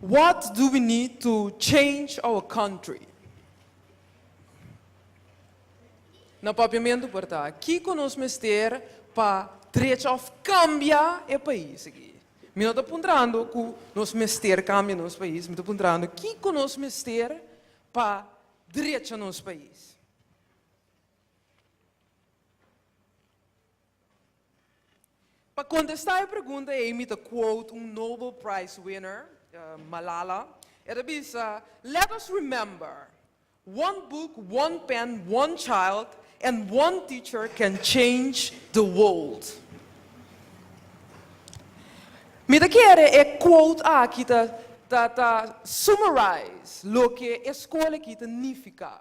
What do we need to change our country? Na papiamentu por ta, Kiko nos mester pa drecha of kambia e pais aki? Mi no ta puntrando ku nos mester kambia nos pais, mi ta puntrando kiko nos mester pa drecha nos pais. Pa kontestá e pregunta ei mi ta quote un Nobel Prize winner, Malala, e ta bisa, Let us remember, one book, one pen, one child and one teacher can change the world. Mi ta kere e quote aki ta ta ta summarize loke e skol aki ta nifiká.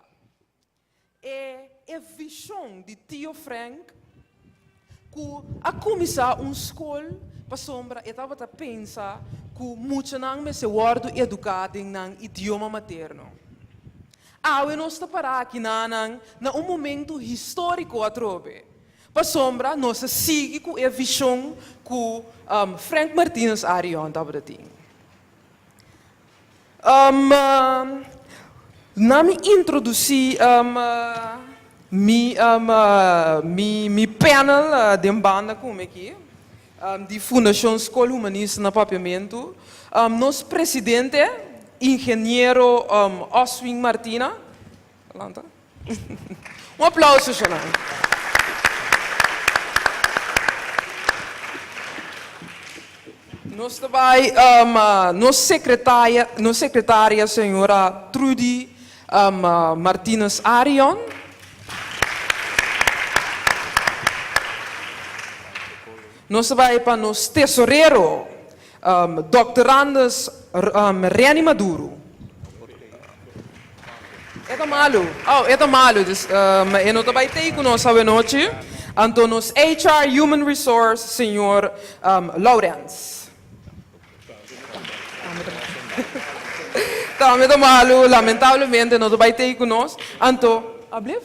E e vishon di Tio Frank ku a kuminsá un skol pasobra e tabata pensa ku muchanan mester wòrdu eduká den nan idioma materno. Awe nos ta pará aki nanan na un momentu históriko atrobe pasobra nos a sigui ku e vishon ku Frank Martinus Arion tabata tin. Na mi introdusí mi mi panel den banda ku mi aki di Fundashon Skol Humanista na Papiamentu, nos presidente, ingeniero Oswin Martina. Lanta. Un aplauso shona. Nos ta bai nos secretaria, nos secretaria señora Trudy Martinez Arion. Nos ta bai pa nos tesorero Doctorandus Renny Maduro. E ta malu. Oh, e ta malu. Dus e no ta bai tei ku nos awenochi. Anto nos HR Human Resource, señor Laurens. Tambe ta malu, lamentablemente no ta bai tei ku nos. Anto, ablief?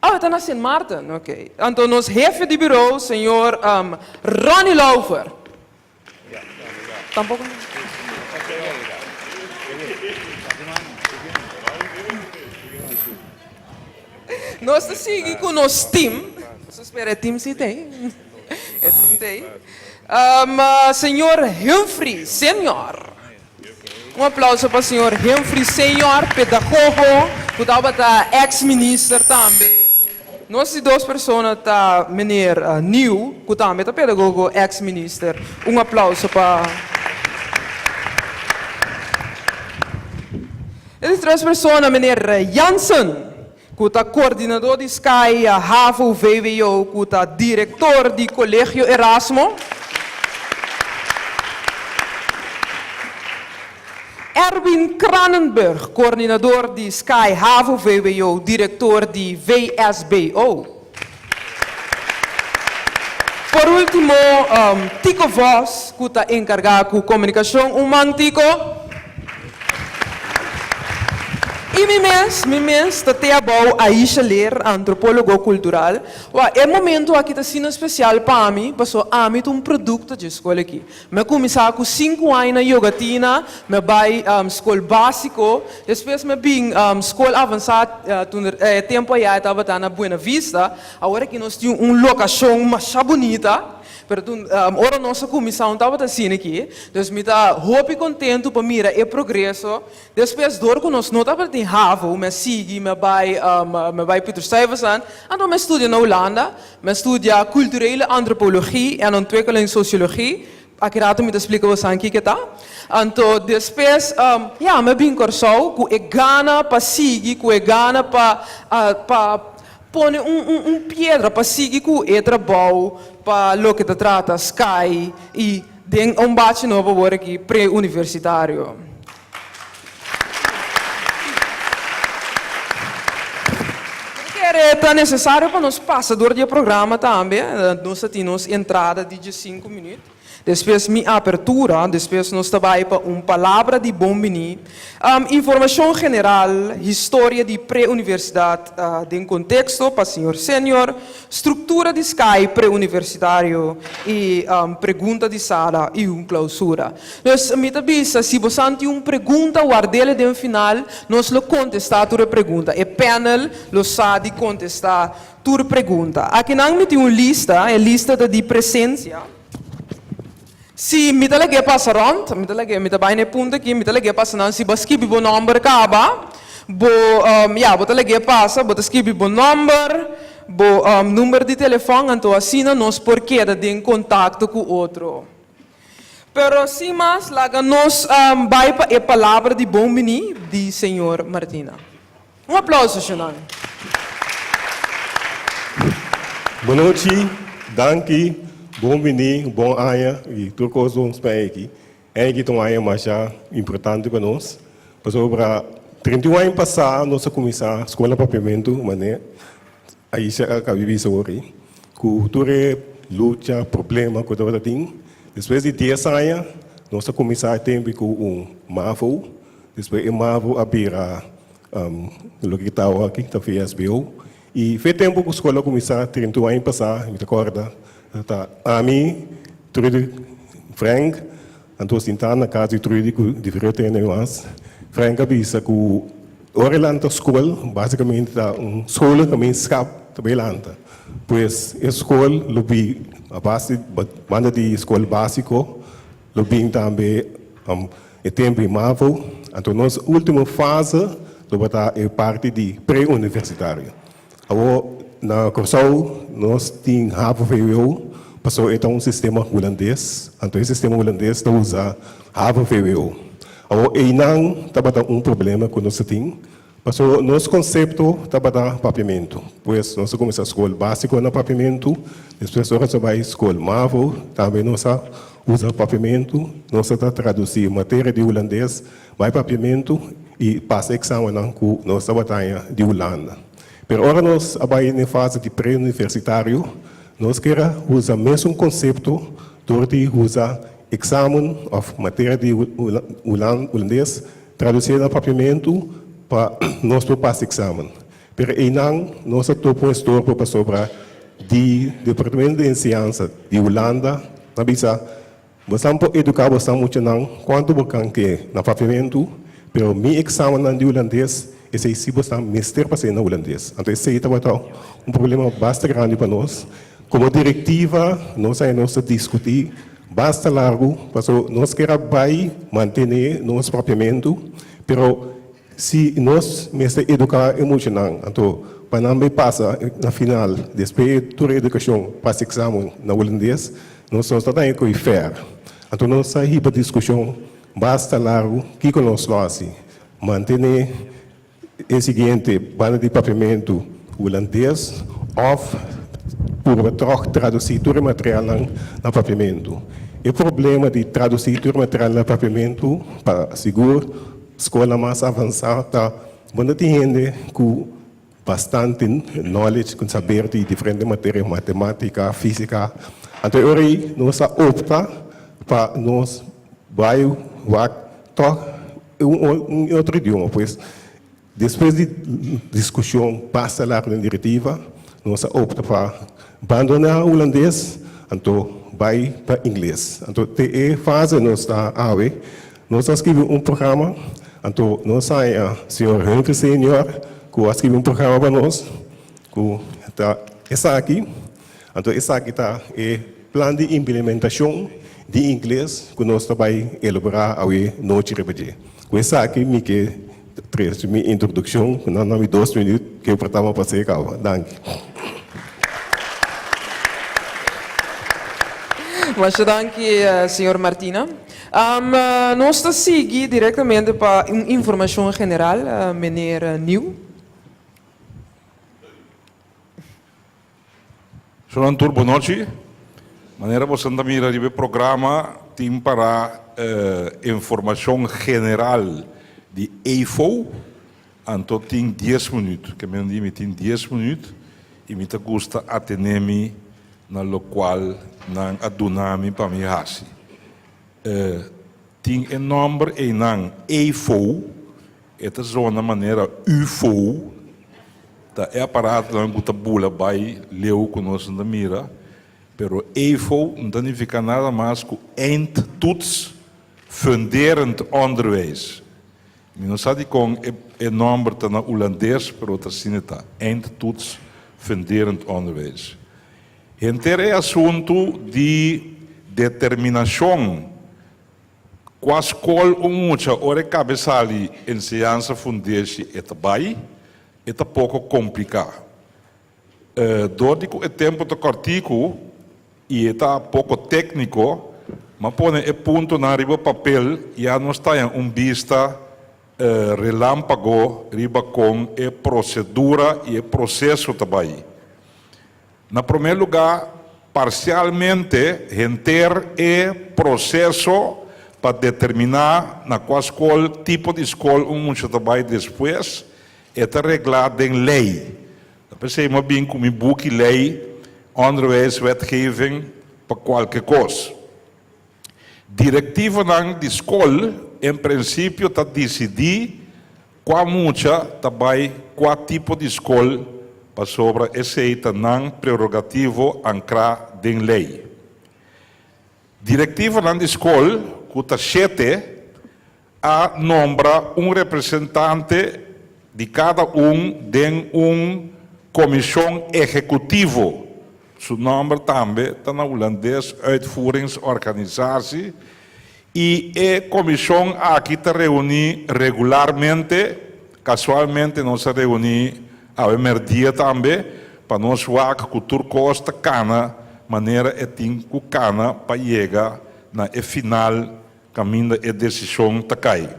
Oh, e ta na Sint Maarten, ok. Anto nos hefe di bureau, señor Ronnie Laufer. Tampoco. Nos ta sigui cu nos team. Nos ta spera e team si t'ey. E team t'ey. Señor Humphrey Senior. Un aplauso pa señor Humphrey Senior, pedagogo cu tabata ex minister tambe. Nos di dos persona ta meneer Nieuw cu tambe ta pedagogo ex minister. Un aplauso pa. E di tres persona meneer Jansen cu ta coordinador di Sky Havo VWO cu ta director di Colegio Erasmo. Erwin Kranenburg, coordinador di Sky Havo VWO, director di VSBO. Por ultimo, Tico Vos, cu ta encarga cu comunicacion. Un man, Tico. Y mi mes, mi mes ta te abou Aisha Leer, antropologo cultural. Wak, e momento aki ta asina special pa mi, paso ami ta un producto dje scol aki. Mi a kuminsá ku sinku aña na Yogatina, mi a bai skol básiko, despues mi a bin skol avansá, e tempu ayá e tabata na Buena Vista, awor aki nos tin un lokashon masha bunita, pero tun ora nos a kuminsá no tabata asina aki, dus mi ta hopi kontentu pa mira e progreso. Despues dor ku nos no tabata tin havo, mi a sigui, mi a bai mi a bai Peter Stuyvesant, anto mi a studia na Hulanda, Mi a studia Culturele Antropologie en Ontwikkelingssociologie. Aki rato mi ta splika bosan kiko e ta. Anto despues, ya, mi a bin Kòrsou ku e gana pa sigui, ku e gana pa pa pone un un un piedra pa sigui ku e trabou pa loke ta trata Sky i den un bachi nobo awor aki pre-universitario. Mi ta kere ta. Ta nesesario pa nos pasa dor di e programa tambe. Nos ta tin nos entrada di diesinku minüt. Despues mi apertura, despues nos ta bai pa un palabra di bon biní, informashon general, historia di pre-universidat den konteksto pa señor senior, struktura di sky pre-universitario i pregunta di sala i un klausura. Dus mi ta bisa si bosan tin un pregunta ward'el den final, nos lo kontestá tur e pregunta. E panel lo sa di kontestá tur pregunta. Akinan mi tin un lista, e lista ta di presensia. Si mi ta lag'é pasa rònt, mi ta lag'é, mi ta bai na e punto aki, mi ta lag'é pasa nan, si bo a skibi bo nòmber kaba, bo, ya, bo ta lag'é pasa, bo ta skibi bo nòmber, bo number di telefòn, anto asina nos por keda den kontakto ku otro. Pero sin mas, laga nos bai pa e palabra di bon biní di señor Martina. Un aplauso, Shannon. Bonochi, danki, bon bini, bon aña y tur cos bon spera aki. Aña aki ta un aña masha importante pa nos, pasobra 31 aña pasa nos a cuminsa Scola Papiamento mane Aisha a caba di bisa awor ei, cu tur e lucha, problema cu tabata tin. Despues di dies aña nos a cuminsa e tempo cu un mavo, despues e mavo a bira Loke ta awo aki ta VSBO. I fe tempu ku skol a kuminsá, 31 aña pasá, mi ta kòrda, ta ami, Trudy, Frank, anto sintá na kas di Trudy ku diferente hende mas. Frank a bisa ku ora e lanta skol, básikamente ta un scholengemeenschap ta bai lanta. Pues e skol lo bi a base banda di skol básiko, lo bin tambe E tempu di mavo, anto nos ultimo fase lo por ta e parti di pre-universitario. Awor na Kòrsou nos tin havo-vwo pasobra e ta un sistema hulandes, anto e sistema hulandes ta usa havo-vwo. Awor einan tabata un problema ku nos a tin Pasobra nos konsepto tabata papiamentu. Pues nos a kuminsá skol básiko na papiamentu, despues ora nos a bai skol mavo tambe nos a usa papiamentu, nos a ta tradusí materia di hulandes bai papiamentu i pasa eksamennan ku nos tabata haña di Hulanda. Pero ora nos a bai den fase di preuniversitario nos kier a usa mesun konsepto dor di usa eksamen òf materia di hulandes Traducié na papiamentu pa nos por pasa examen. Pero einan nos a topa un estorbo pasobra di Departamento di Enseñansa di Hulanda a bisa, Bosan por educa bosan muchanan cuanto bo kan ke na papiamentu, pero mi examennan di hulandes, esei si bosan mester pas'é na hulandes. Anto esei tabata un problema basta grandi pa nos. Como directiva nos a nos a discuti Basta largu, paso nos kier a bai mantene nos papiamentu, pero si nos mester educa e muchanan, anto pa nan bai pasa na final, despues di tur e educacion, pasa examen na hulandes, nos no ta daña cu e fair. Anto nos a hiba discusion basta largu kico nos lo haci, mantene E siguiente banda di papiamentu hulandes òf purba tòg tradusí tur e materialnan na papiamentu. E problema di tradusí tur e material na papiamentu pa sigur skolnan mas avansá ta bo no tin hende ku bastante knowledge, ku saber di diferente materia, matemátika, físika. Anto e ora ei nos a opta pa nos bai wak tòg Un otro idioma. Pues, despues di diskushon basta largu den direktiva, nos a opta pa bandoná hulandes, anto bai pa ingles. Anto te e fase nos ta awe, nos a skibi un programa, anto nos haña señor Humphrey Senior ku a skibi un programa pa nos ku ta esaki. Anto esaki ta e plan di implementashon di ingles ku nos ta bai elaborá awe nochi riba dje. Ku esaki mi ke trese mi introdukshon ku nan na mi dos minüt ke por tama pas'é kaba. Danki. Masha danki, señor Martina. Nos ta sigui direktamente pa un informashon general, meneer Nieuw. Shonnan tur bonochi. Manera boso ta mira riba e programa tin para informashon general di EFO, anto tin dies minuut. Ke men di mi tin dies minuut. i mi ta gusta atené mi na lokual nan a duna mi pa mi hasi. Tin e nòmber einan EFO, e ta zona manera UFO, ta e aparatonan ku ta bula bai leu ku nos no ta mira, pero EFO no ta nifiká nada mas ku Eindtoets Funderend Onderwijs. Mi no sa dikon e nòmber ta na ulandes, pero ta asina ta, Eindtoets Funderend Onderwijs. Henter e asuntu di determinashon kua skol un mucha ora e kabe sali enseñansa fundeshi e ta bai, e ta poko kompliká. Dor di ku e tempu ta kòrtiku i e ta poko tékniko, m'a pone e puntonan riba papel ya nos taña un bista relámpago riba kon e prosedura i e proseso ta bai. Na promé lugá, parsialmente henter e proseso pa determiná na kua skol, tipo di skol un mucha ta bai despues, e ta reglá den lei. Ta p'esei mi a bin ku mi buki lei Onderwijswetgeving pa kualke kos. Direktivanan di skol en prinsipio ta disidí kua mucha ta bai kua tipo di skol pasobra esei ta nan prerogativo ankrá den lei. Direktivanan di skol, ku ta shete, a nombra un representante di kada un den un komishon ehekutivo, su nòmber tambe ta na hulandes Uitvoeringsorganisatie, i e komishon aki ta reuní regularmente, kasualmente nos a reuní awe mèrdia tambe, pa nos wak ku tur kos ta kana manera e tin ku kana pa yega na e final Kaminda e desishon ta kai.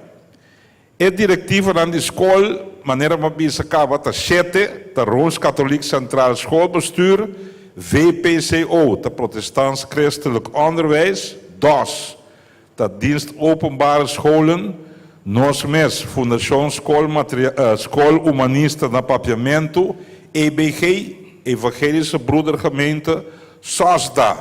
E direktivanan di skol, manera mi a bisa kaba, ta shete, ta Rooms-Katholiek Centraal Schoolbestuur, VPCO, ta Protestants Christelijk Onderwijs, dos, ta Dienst Openbare Scholen, nos mes, Fundashon Skol Skol Humanista na Papiamentu, EBG, Evangelische Broedergemeente, SOSDA,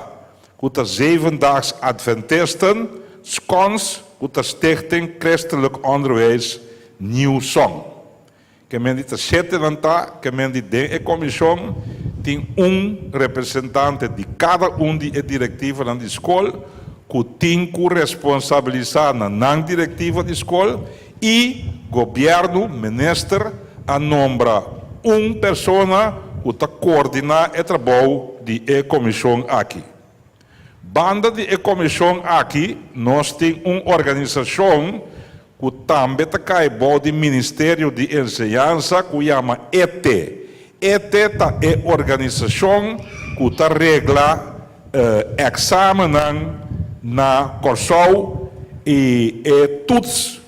ku ta Zevendaags Adventisten, Skons, ku ta Stichting Christelijk Onderwijs New Song. Ke men di ta shete nan ta, ke men di den e komishon tin un representante di kada un di e direktivanan di skol ku tin ku responsabilisá na nan direktiva di skol i gobièrnu, minister, a nombra un persona ku ta koordiná e trabou di e komishon aki. Banda di e komishon aki nos tin un organisashon ku tambe ta kai bou di Ministerio di Enseñansa ku yama ET. ET ta e organisashon ku ta regla èksamennan na Kòrsou i e tuts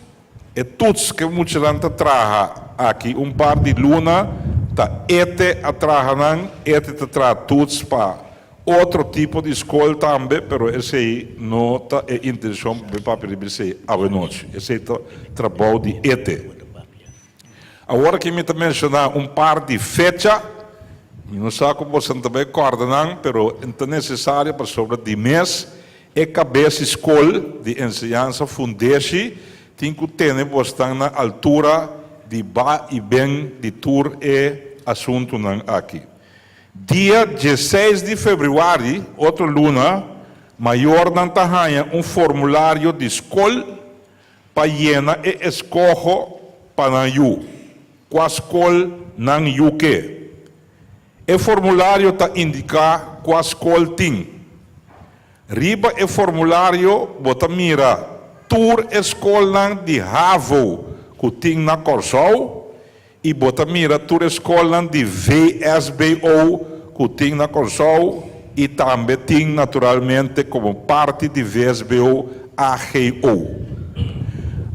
E tuts ku e muchanan ta traha aki un par di luna ta ete a traha nan, ete ta traha tuts pa otro tipo di skol tambe, pero esei no ta e intencion pa mi papia riba esei awenochi. Esei ta trabou di ete. Awor aki mi ta menciona un par di fecha, mi no sa cu boso ta bay corda nan, pero ta necesario pasobra di mes e cabes di scol di enseñansa fundeshi tin cu tene bosnan na altura di ba y ben di tur e asuntunan aki. Dia dieseis di februari, otro luna, mayornan ta haña un formulario di scol Pa yena e eskoho pa nan yu, kua skol nan yu ke. E formulario ta indiká kua skol tin. Riba e formulario bo ta mira tur e skolnan di havo ku tin na Kòrsou i bo ta mira tur e skolnan di VSBO ku tin na Kòrsou i tambe tin naturalmente komo parti di VSBO AGO.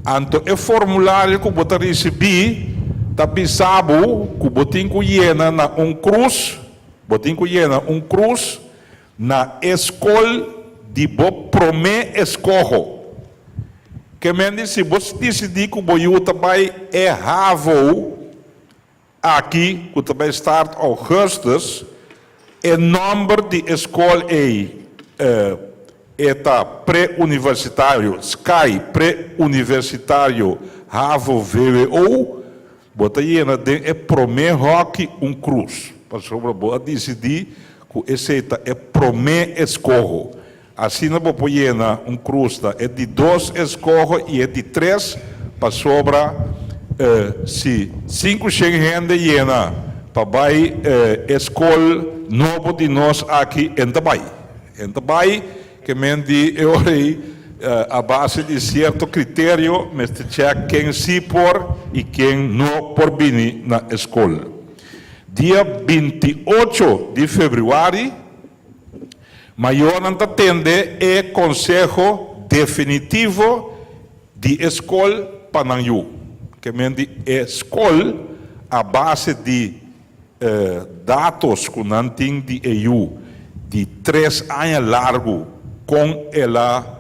Anto e formulario ku bo ta risibí ta bisa bo ku bo tin ku yena na un krus, bo tin ku yena un krus na e skol di bo promé eskoho. Ke men di si bo disidí ku bo yu ta bai e havo, aki ku ta bai start ougùstùs, e nòmber di e skol ei e ta pre-universitario, Sky Pre-Universitario Havo-vwo. Bo ta yena den e promé hòki un krus, pasobra bo a disidí ku esei ta e promé eskoho. Asina bo por yena un krus na e di dos eskoho i e di tres, pasobra si sinkushen hende yena pa bai e skol nobo di nos aki, e n ta bai. E n ta bai, ke men di e ora ei a base di sierto kriterio mester chèk ken sí por i ken no por bini na e skol. Dia 28 di febrüari, Mayornan ta tende e konseho definitivo di e skol pa nan yu. Ke men di e skol a base di datos ku nan tin di e yu di tres aña largu kon el a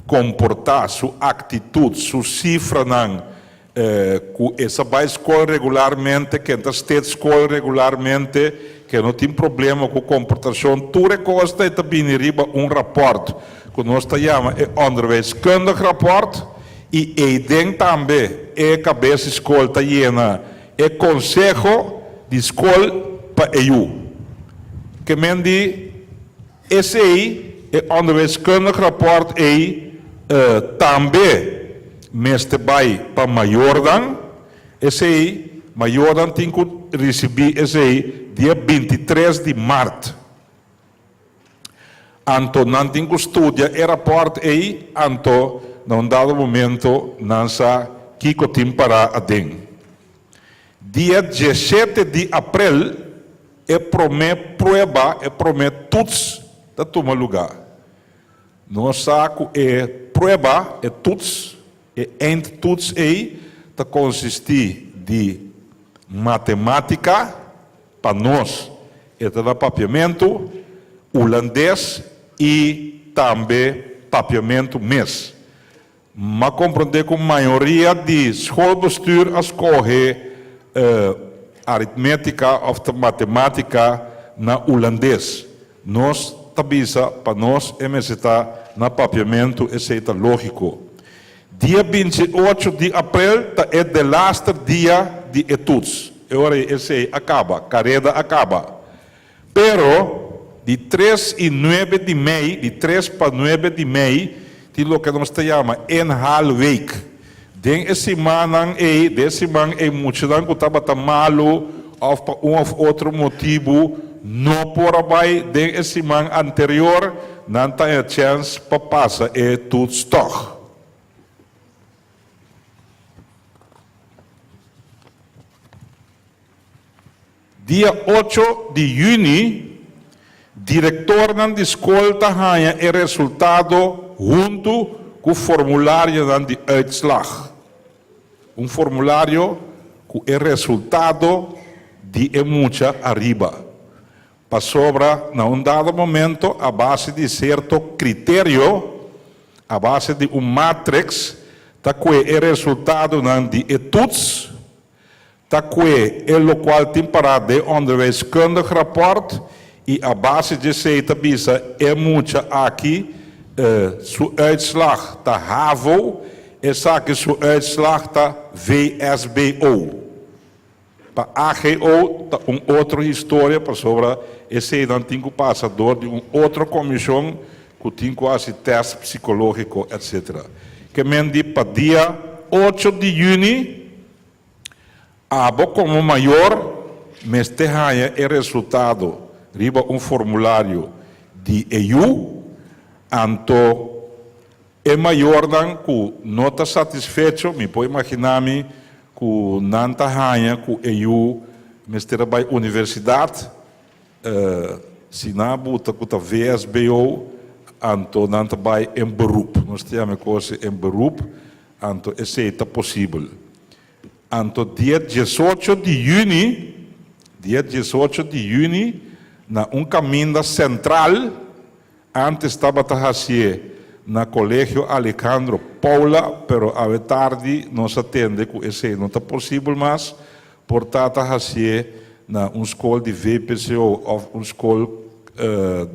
komportá, su aktitut, su sifranan Ku e sa bai skol regularmente, ken ta stet skol regularmente, ke no tin problema ku komportashon, tur e kos ta e ta bini riba un rapòrt ku nos ta yama e onderwijskundig rapport i eiden tambe e kabes di skol ta yena e konseho di skol pa e yu. Ke men di Esei, e onderwijskundig rapport ei tambe mester bai pa mayornan. Esei, mayornan tin ku risibí esei dia 23 di mart. Anto nan tin ku studia e rapport ei, anto na un dado momento nan sa kiko tin pará aden. Dia 17 di aprel e promé prueba, e promé toets ta tuma lugá. Nos sa ku e prueba, e toets, e eindtoets ei ta konsistí di matemátika, pa nos e ta na papiamentu, hulandes i tambe papiamentu mes. M'a komprondé ku mayoria di schoolbestuur a skohe aritmétika òf ta matemátika na ulandes. Nos ta bisa pa nos e mester ta na papiamentu, esei ta lógiko. Dia 28 di aprel ta e delaster dia di e toets. E ora ei esei a kaba, kareda a kaba. Pero, di tres i nuebe di mei, di tres pa nuebe di mei, tin loke nos ta yama inhaalweek. Den e simannan ei, den e siman ei muchanan ku tabata malu òf pa un òf otro motibu no por a bai den e siman anterior, nan ta haña chèns pa pasa e toets tòg. Dia ocho di yüni, direktornan di skol ta haña e resultado huntu ku formularionan di uitslag. Un formulario ku e resultado di e mucha ariba. Pasobra na un dado momento a base di sierto kriterio, a base di un matrix, ta kue e resultadonan di e toets, Ta kue e lokual tin pará den onderwijskundig rapport i a base djesei ta bisa e mucha aki su uitslag ta havo, esaki su uitslag ta VSBO. Pa AGO ta un otro historia pasobra eseinan tin ku pasa dor di un otro komishon ku tin ku hasi tèst psikológiko etc. Ke men di pa dia ocho di yüni Abo komo mayor mester haña e resultado riba un formulario di e yu, anto e mayornan ku no ta satisfecho, mi por imaginá mi ku nan ta haña ku e yu mester a bai universidat, Si nan a buta ku ta VSBO, anto nan ta bai en beroep. Nos ta yama e kos en beroep, anto esei ta posibel. Anto dia 18 di yüni, dia 18 di yüni, na un kaminda sentral, Antes tabata hacié na Colegio Alejandro Paula, pero awe tardi nos a tende cu esey no ta posibel mas. Por ta ta hasié na un skol di VPCO òf un skol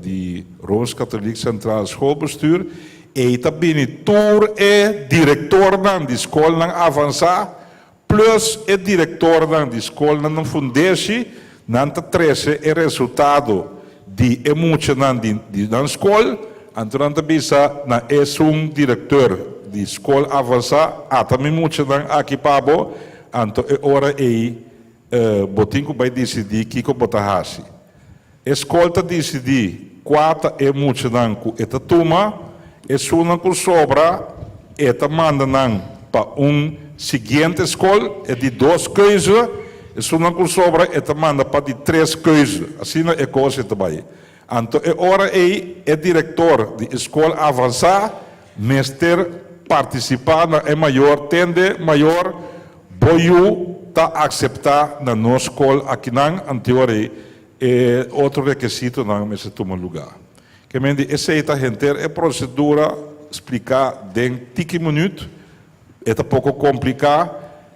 di Rooms Katholiek Centraal Schoolbestuur. Ei ta bini tur e direktornan di skolnan avansá plus e direktornan di skolnan na fundeshi. Nan ta trese e resultado di e muchanan di nan skol. Anto nan ta bisa na esun direktor di skol avansá, Ata mi muchanan aki pa bo. Anto e ora ei bo tin ku bai disidí kiko bo ta hasi. E skol ta disidí kua ta e muchanan ku e ta tuma, esunnan ku sobra e ta manda nan pa un siguiente skol, e di dos keuze, esunnan ku sobra e ta manda pa di tres keuze. Asina e kos e ta bai. Anto e ora ei e direktor di e skol avansá mester partisipá na e mayor tende mayor bo yu ta akseptá na nos skol akinan anteor ei e otro rekesitonan mester tuma lugá. Ke men di esei ta henter e prosedura spliká den tiki minüt. E ta poko kompliká,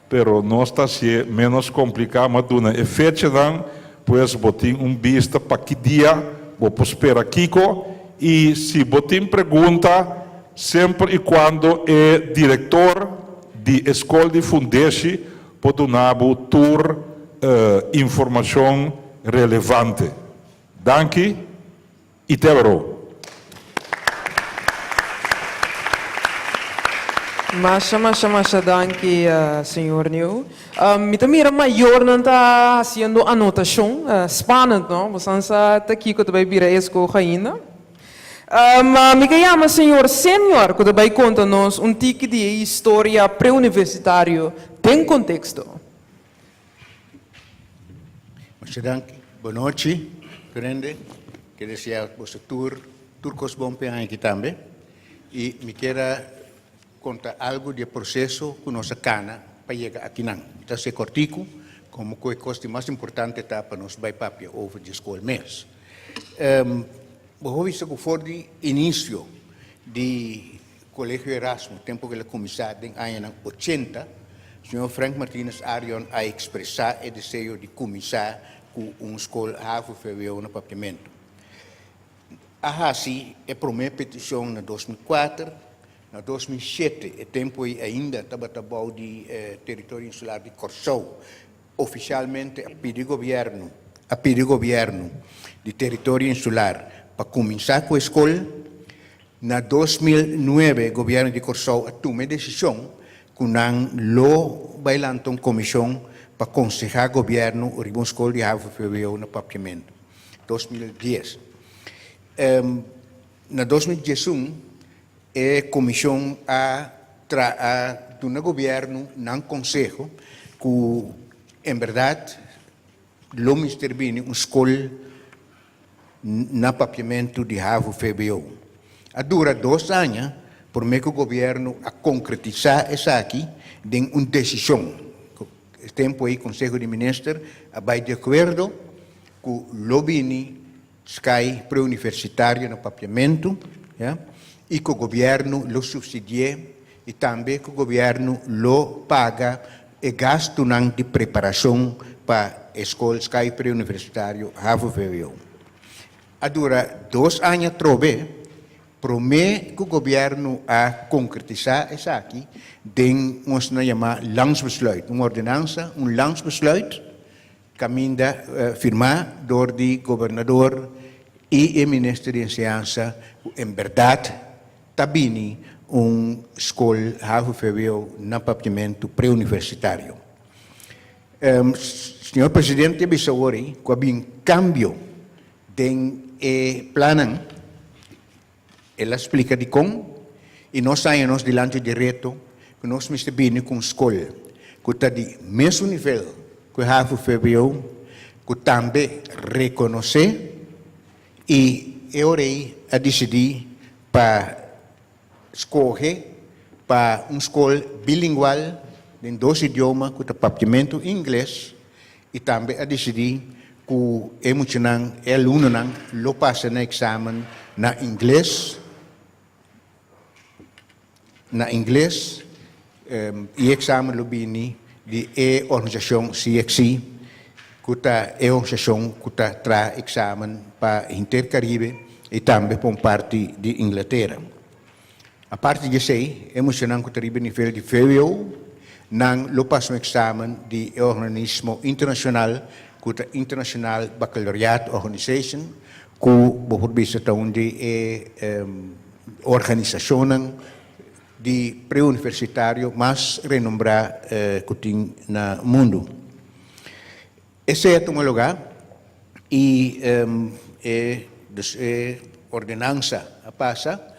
pero nos ta hasié ménos kompliká. M'a duna e fechanan, pues bo tin un bista pa ki dia bo por spera kiko. I si bo tin pregunta, semper i kuando e direktor di e skol di fundeshi por duna bo tur informashon relevante. Danki. I te bro. Masha masha masha danki señor New. Mi ta mira mayornan ta haciendo anotacion. Spannend no? Bosan sa ta kico ta bay bira e escoge ainda. Mi ke yama señor Senior cu ta bay conta nos un tiki di e historia preuniversitario den contexto. Masha danki. Bonochi, tur hende. Ke desea boso tur tur kos bon p'e aña aki tambe. I mi kier a konta algu di e proseso ku nos a kana pa yega akinan. Mi ta hasié kòrtiku, komo ku e kos di mas importante ta pa nos bai papia over di skol mes. Bo por bisa ku for di inisio di Colegio Erasmo, tempu ku el a kuminsá den añanan ochenta, señor Frank Martinus Arion a ekspresá e deseo di kuminsá ku un skol havo-vwo na Papiamentu. A hasi e promé petishon na 2004, na 2007, e tempu ei ainda tabata bou di teritorio insular di Kòrsou, ofisialmente a pidi gobièrnu a pidi gobièrnu di teritorio insular pa kuminsá ku e skol. Na 2009 gobièrnu di Kòrsou a tuma e desishon ku nan lo bai lanta un komishon pa konsehá gobièrnu riba un skol di havo-vwo na Papiamentu. 2010. Na 2011 e komishon a tra a duna gobièrnu nan konseho ku en bèrdat lo mester bini un skol na Papiamentu di havo-vwo. A dura dos aña promé ku gobièrnu a konkretisá esaki den un desishon. E tempu ei Konseho di Minister a bai di akuerdo ku lo bini Sky preuniversitario na Papiamentu, ya, i ku gobièrnu lo supsidi'é i tambe ku gobièrnu lo paga e gastunan di preparashon pa e skol Sky preuniversitario havo-vwo. A dura dos aña atrobe promé ku gobièrnu a konkretisá esaki den un asina yamá landsbesluit, un ordenansa, un landsbesluit, Caminda firma door di Gobernador y e Minister di Enseñansa cu en berdad ta bini un scol havo-vwo na Papiamento preuniversitario. Señor Presidente a bisa awor cu a bin cambio den e plannan. El a splika dikon i nos haña nos dilanti di reto ku nos mester bini ku un skol ku ta di mesun nivel ku e havo-vwo, ku tambe rekonosé i e ora ei a disidí pa skohe pa un skol bilingual den dos idioma ku ta papiamentu i ingles I tambe a disidí ku e muchanan, e alumnonan, lo pasa nan eksamen na ingles, na ingles, i e eksamen lo bini di e organisashon CXC, ku ta e organisashon ku ta traha eksamen pa henter Karibe i tambe pa un parti di Inglatera. Aparte di esei, e muchanan ku ta riba e nivel di vwo, nan lo pasa un eksamen di e organismo internashonal ku ta International Baccalaureate Organization, ku bo por bisa ta un di e organisashonnan di preuniversitario mas renombrá ku tin na mundu. Esei a tuma lugá i e dus e ordenansa a pasa.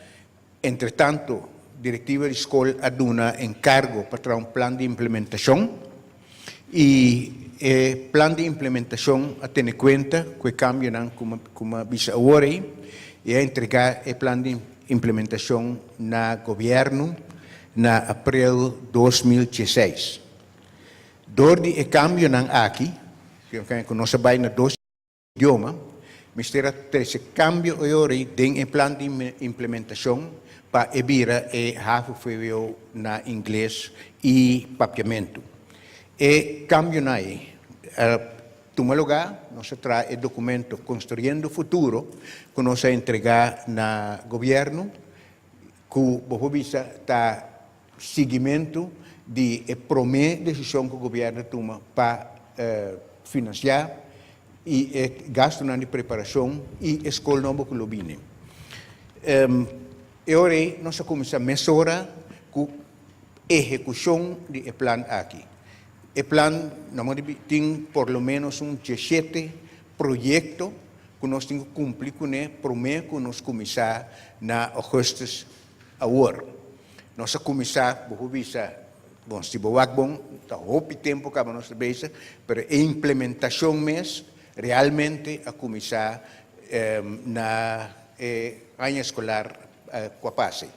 Entretantu direktiva di skol a duna enkargo pa traha un plan di implementashon i e plan di implementashon a tene kuenta ku e kambionan ku mi a bisa awor ei i a entregá e plan di implementashon na gobièrnu na aprel 2016. Dor di e kambionan aki, ku nos a bai na dos idioma, mester a trese kambio oyori den e plan di implementashon pa e bira e havo-vwo na ingles i papiamentu. E kambionan ei a tuma lugá, nos a traha e dokumento Construyendo Futuro ku nos a entregá na gobièrnu ku bo por bisa ta Siguimentu di e promé desishon ku gobièrnu a tuma pa finansiá i e gastunan di preparashon i e skol nobo ku lo bini. E ora ei nos a kuminsá mesora ku ehekushon di e plan aki. E plan tin por lo ménos un diesshete proyekto ku nos tin ku kumpli kuné promé ku nos kuminsá na ougùstùs Awor, nos a kuminsá, bo por bisa, bon, si bo wak bon, ta hopi tempu kaba nos ta bezig, pero e implementashon mes realmente a kuminsá na e aña eskolar ku a pasa.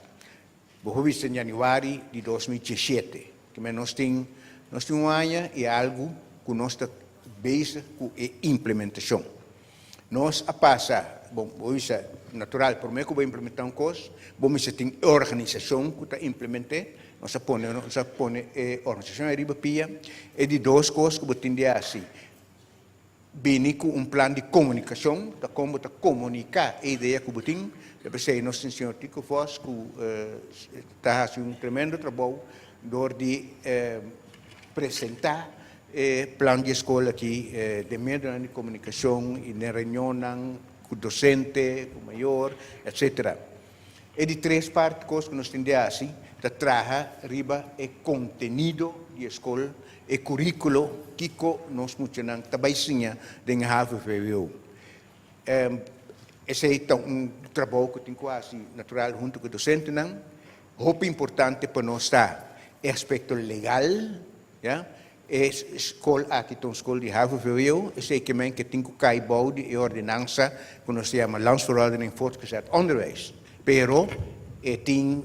Bo por bisa yanüari di 2017, kimen nos tin, nos tin un aña i algu ku nos ta bezig ku e implementashon. Nos a pasa, bon, bo bisa, natural, promé ku bo implementá un kos, bo mester tin e organisashon ku ta implement'é. Nos a pone, nos a pone e organisashon ei riba pia. E di dos kos ku bo tin di hasi, bini ku un plan di komunikashon, ta kon bo ta komuniká e idea ku bo tin. Ta p'esei nos tin señor Tico Vos ku ta hasi un tremendo trabou dor di presentá E plan di e skol aki den medionan di komunikashon i den reunionnan ku dosente, ku mayor, etsetera. E di tres part kos ku nos tin di hasi ta traha riba e kontenido di e skol, e kuríkulo, kiko nos muchanan ta bai siña den e havo-vwo. Esei ta un trabou ku tin ku hasi natural huntu ku e dosentenan. Hopi importante pa nos ta e aspekto legal. Ya, e skol aki ta un skol di havo-vwo, esei ke men ke tin ku kai bou di e ordenansa ku nos ta yama Landsverordening Voortgezet Onderwijs. Pero e tin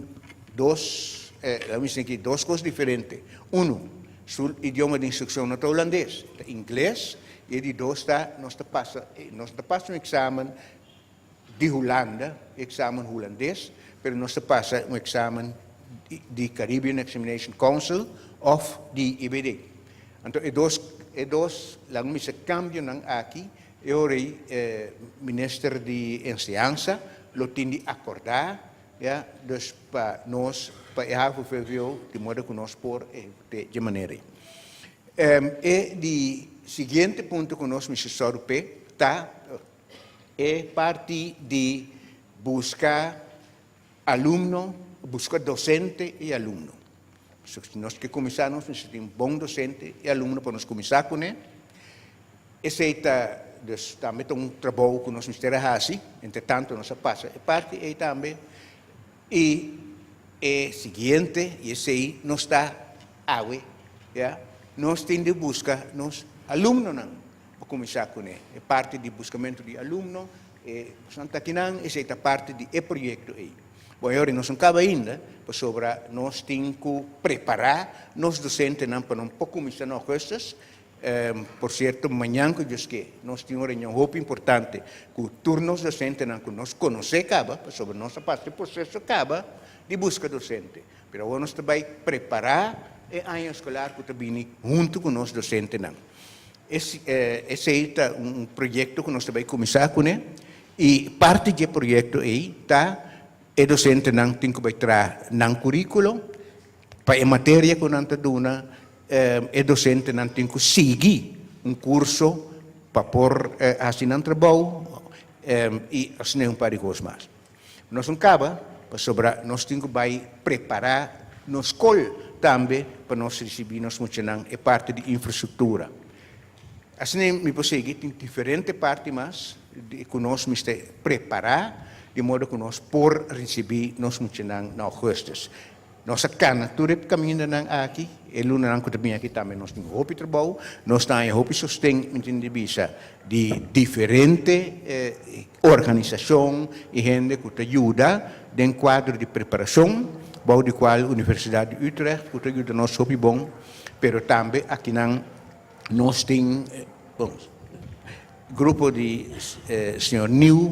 dos, laat mi sinti, dos kos diferente. Unu, su idioma di instrukshon no ta hulandes, ta ingles, i e di dos ta nos ta pasa, nos no ta pasa un eksamen di Hulanda, eksamen hulandes, pero nos ta pasa un eksamen di Caribbean Examination Council of di IBD. Anto e dos, e dos, laga mi bisa kambionan aki, e ora ei Minister di Enseñansa lo tin di akordá, ya, dus pa nos, pa e havo-vwo, di moda ku nos por ehekut'é dje manera ei. E di siguiente punto ku nos mester sòru p'e ta E parti di buska alumno, buska dosente i alumno. Si nos ke kuminsá nos mester tin bon dosente i alumno pa nos kuminsá kuné. Esei ta dus tambe ta un trabou ku nos mester a hasi. Entre tanto nos a pasa e parti ei tambe. I e siguiente, i esei nos ta awe, ya, nos tin di buska nos alumnonan. Pa kuminsá kuné, e parti di buskamentu di alumno, e bosnan ta akinan, esei ta parti di e proyekto ei. Bon, e ora nos no kaba ainda, pasobra nos tin ku prepará nos dosentenan pa nan por kuminsá na ougùstus. Por sierto, mañan ku Dios ke, nos tin un reunion hopi importante ku tur nos dosentenan ku nos konosé kaba, pasobra nos a pasa e proseso kaba di buska dosente. Pero awor nos ta bai prepará. e aña eskolar ku ta bini huntu ku nos dosentenan. Esei ta un proyekto ku nos ta bai kuminsá kuné i parti di e proyekto ei ta e dosentenan tin ku bai traha nan kuríkulo pa e materia ku nan ta duna. E dosentenan tin ku sigui un kurso pa por hasi nan trabou i asina un par di kos mas. Nos no kaba pasobra nos tin ku bai prepará nos skol tambe pa nos risibí nos muchanan e parti di infrastruktura. Asina mi por sigui tin diferente parti mas ku nos mester prepará di modo ku nos por risibí nos muchanan na ougùstus. Nos a kana tur e kamindanan aki, e lunanan ku ta bini aki tambe nos tin hopi trabou, nos ta haña hopi sosten, mi tin di bisa, di diferente organisashon i hende ku ta yuda den kuadro di preparashon, bou di kual Universidat di Utrecht ku ta yuda nos hopi bon, pero tambe akinan nos tin, bon, Grupo di señor Nieuw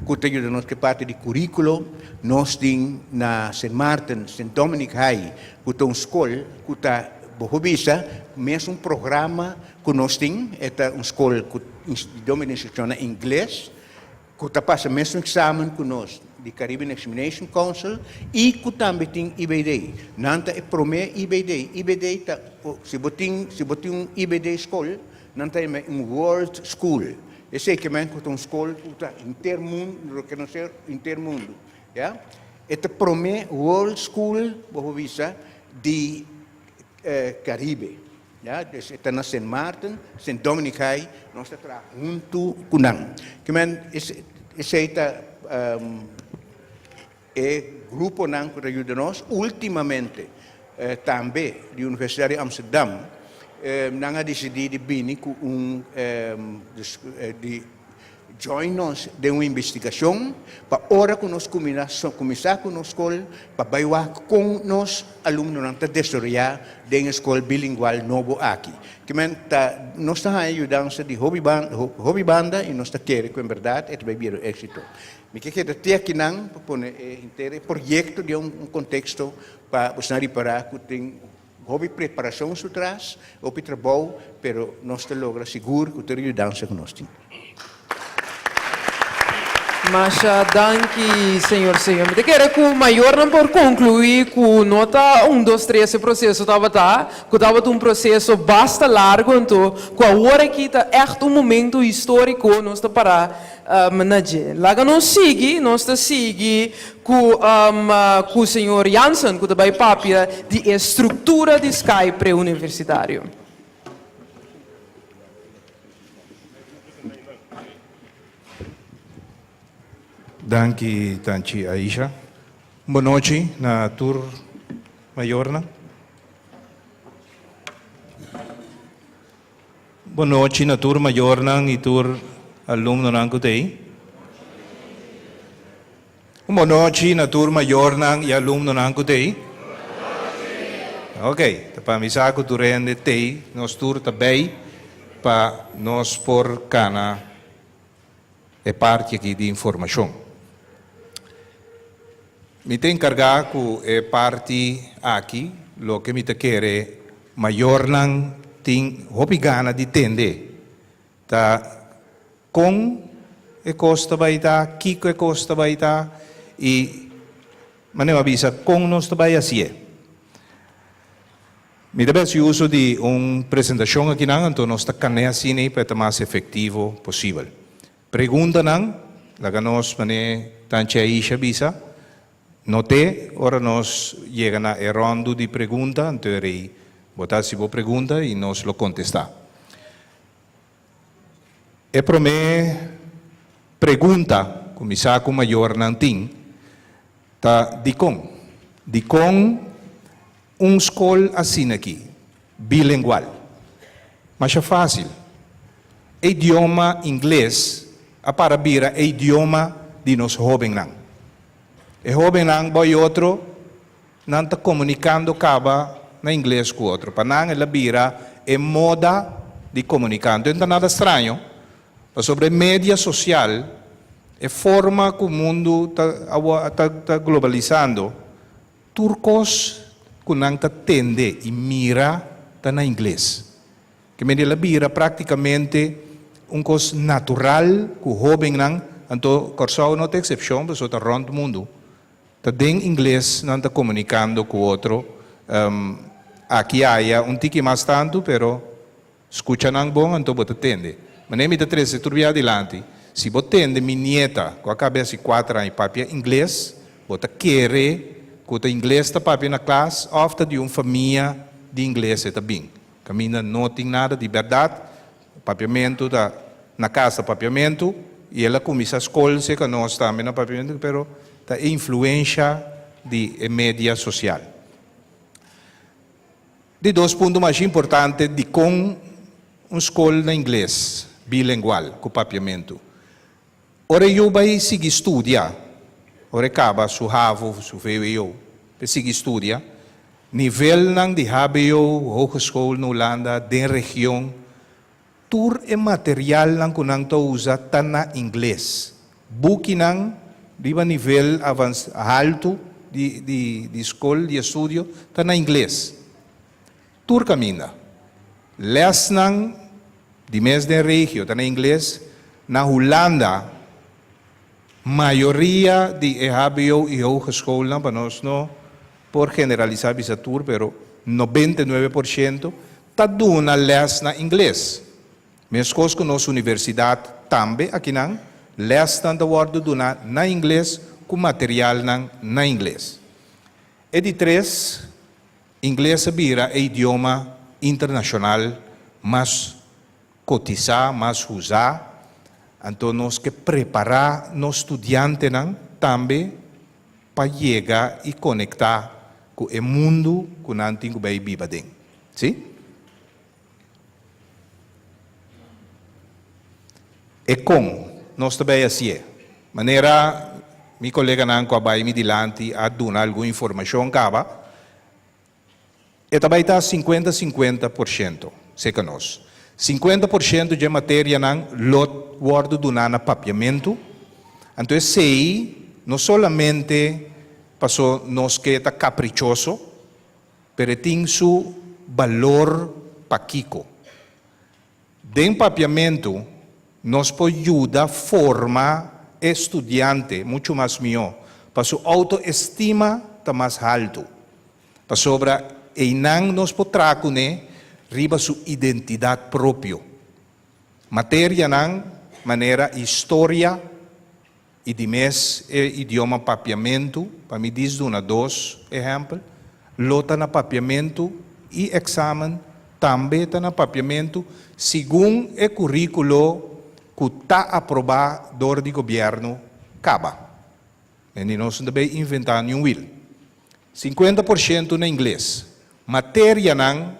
cu ta yuda nos cu e parti di curiculo. Nos tin na Sint Maarten, Sint Dominic High, cu ta un scol cu ta, bo por bisa, mes un programa cu nos tin. E ta un scol cu idioma di instruccion na Ingles, cu ta pasa mes un examen cu nos di Caribbean Examination Council y cu tambe tin IBD. Nan ta e prome IBD. IBD ta, si bo tin, si bo tin un IBD scol, Nan ta yama un World School. Esei ke men ku ta un skol ku ta henter mundu, rekonosé henter mundu, ya. E ta promé World School, bo por bisa, di Karibe, ya. Dus e ta na Sint Maarten, Sint Dominic High, nos ta traha huntu ku nan. Ke men esei ta e gruponan ku ta yuda nos. Últimamente tambe di Universidat di Amsterdam nan a disidí di bini ku un di join nos den un investigashon pa ora ku nos kuminsá ku nos skol pa bai wak kon nos alumnonan ta desaroyá den e skol bilingual nobo aki. Kimen ta nos ta haña yudansa di hopi hopi banda i nos ta kere ku en bèrdat e ta bai bira un éksito. Mi ke keda te akinan pa pone e henter e proyekto den un konteksto pa bosnan ripará ku tin hopi preparashon su tras, hopi trabou, pero nos ta logra sigur ku tur e yudansa ku nos tin. Masha danki, señor Señor. Mi ta kere ku mayornan por konkluí ku no ta un dos tres e proseso tabata, ku tabata un proseso basta largu anto ku awor aki ta ègt un momento históriko nos ta pará Na dje. Laga nos sigui, nos ta sigui ku ku señor Jansen ku ta bai papia di e struktura di Sky preuniversitario. Danki Tanchi Aisha. Un bonochi na tur mayornan. Bon nochi na tur mayornan y tur alumnonan cu ta ey. Un bon nochi na tur mayornan y alumnonan cu ta ey. Ok, ta pa mi sa cu tur hende t'ey, nos tur ta bay pa nos por cana e parti aki di informacion. Mi ta encarga cu e parti aki, loke mi ta kere mayornan tin hopi gana di tende, ta con e cos ta bay ta, kico e cos ta bay ta y manera mi a bisa con nos ta bay hacié. Mi ta bes uso di un presentacion akinan, anto nos ta can'é asina pa e ta mas efectivo posibel. Preguntanan, laga nos mane Tanchi Aisha bisa, no te ora nos yega na e rondu di pregunta, anto e rei bo ta haci bo pregunta y nos lo contesta. E prome pregunta cu mi sa cu mayornan tin ta dicon? Dicon Un skol asina aki, bilengual. Masha fásil. E idioma ingles a para bira e idioma di nos hóbennan. E hóbennan bo i otro, nan ta komunikando kaba na ingles ku otro. Pa nan el a bira e moda di komuniká. Anto e no ta nada straño, pasobra e media sosial, e forma ku mundu ta ta globalisando, Tur kos ku nan ta tende i mira ta na ingles. Ke mende el a bira práktikamente un kos natural ku hóbennan, anto Kòrsou no ta eksepshon pasobra ta rònt mundu, ta den ingles nan ta komunikando ku otro. Aki aya un tiki mas tantu pero Skucha nan bon anto bo ta tende. Manera mi ta trese tur bia dilanti, si bo tende mi nieta ku a kabe hasi kuater aña papia ingles, bo ta kere ku ta ingles ta papia na klas òf ta di un famia di ingles e ta bin. Kaminda no tin nada di bèrdat, papiamentu ta na kas ta papiamentu i el a kuminsá skol serka nos tambe na papiamentu pero ta e influensha di e media sosial. Di dos punto mas importante dikon un skol na ingles bilengual ku papiamentu. Ora e yu bai sigui studia, ora e kaba su havo of su vwo pa e sigui studia, nivelnan di hbo, hogeschool na Hulanda, den region, Tur e materialnan ku nan ta usa ta na ingles. Bukinan riba nivel avans haltu di di di skol di estudio ta na ingles. Tur kaminda. Lèsnan di mes den regio ta na ingles. Na Hulanda mayoria di e hbo i hogeschoolnan, pa nos no por generalisá bisa tur, pero 99%, Ta duna lès na ingles. Meskos ku nos universidat tambe akinan, lèsnan ta wòrdu duná na ingles ku materialnan na ingles. E di tres, ingles a bira e idioma internashonal mas kotisá, mas usá, anto nos ke prepará nos studiantenan tambe pa yega i konektá ku e mundu ku nan tin ku bai biba den. Sí? E kon nos ta bai hasié? Manera mi koleganan ku a bai mi dilanti a duna algun informashon kaba, e ta bai ta sinkuenta sinkuenta por shento serka nos. 50% dje materianan lo wòrdu duná na papiamentu, anto esei no solamente paso nos ke ta kaprichoso, Pero e tin su balor pakiko. Den papiamentu nos por yuda forma e studiante muchu mas mihó pa su outoestima ta mas haltu. Pasobra einan nos por traha kuné riba su identidat propio. Materianan manera historia, I di mes e idioma papiamentu, pa mi dis duna dos ehèmpel, lo ta na papiamentu i èksamen tambe ta na papiamentu segun e kuríkulo ku ta aprobá dor di gobièrnu kaba. Ni nos no ta bay inventá niun wil. 50% na ingles. Materianan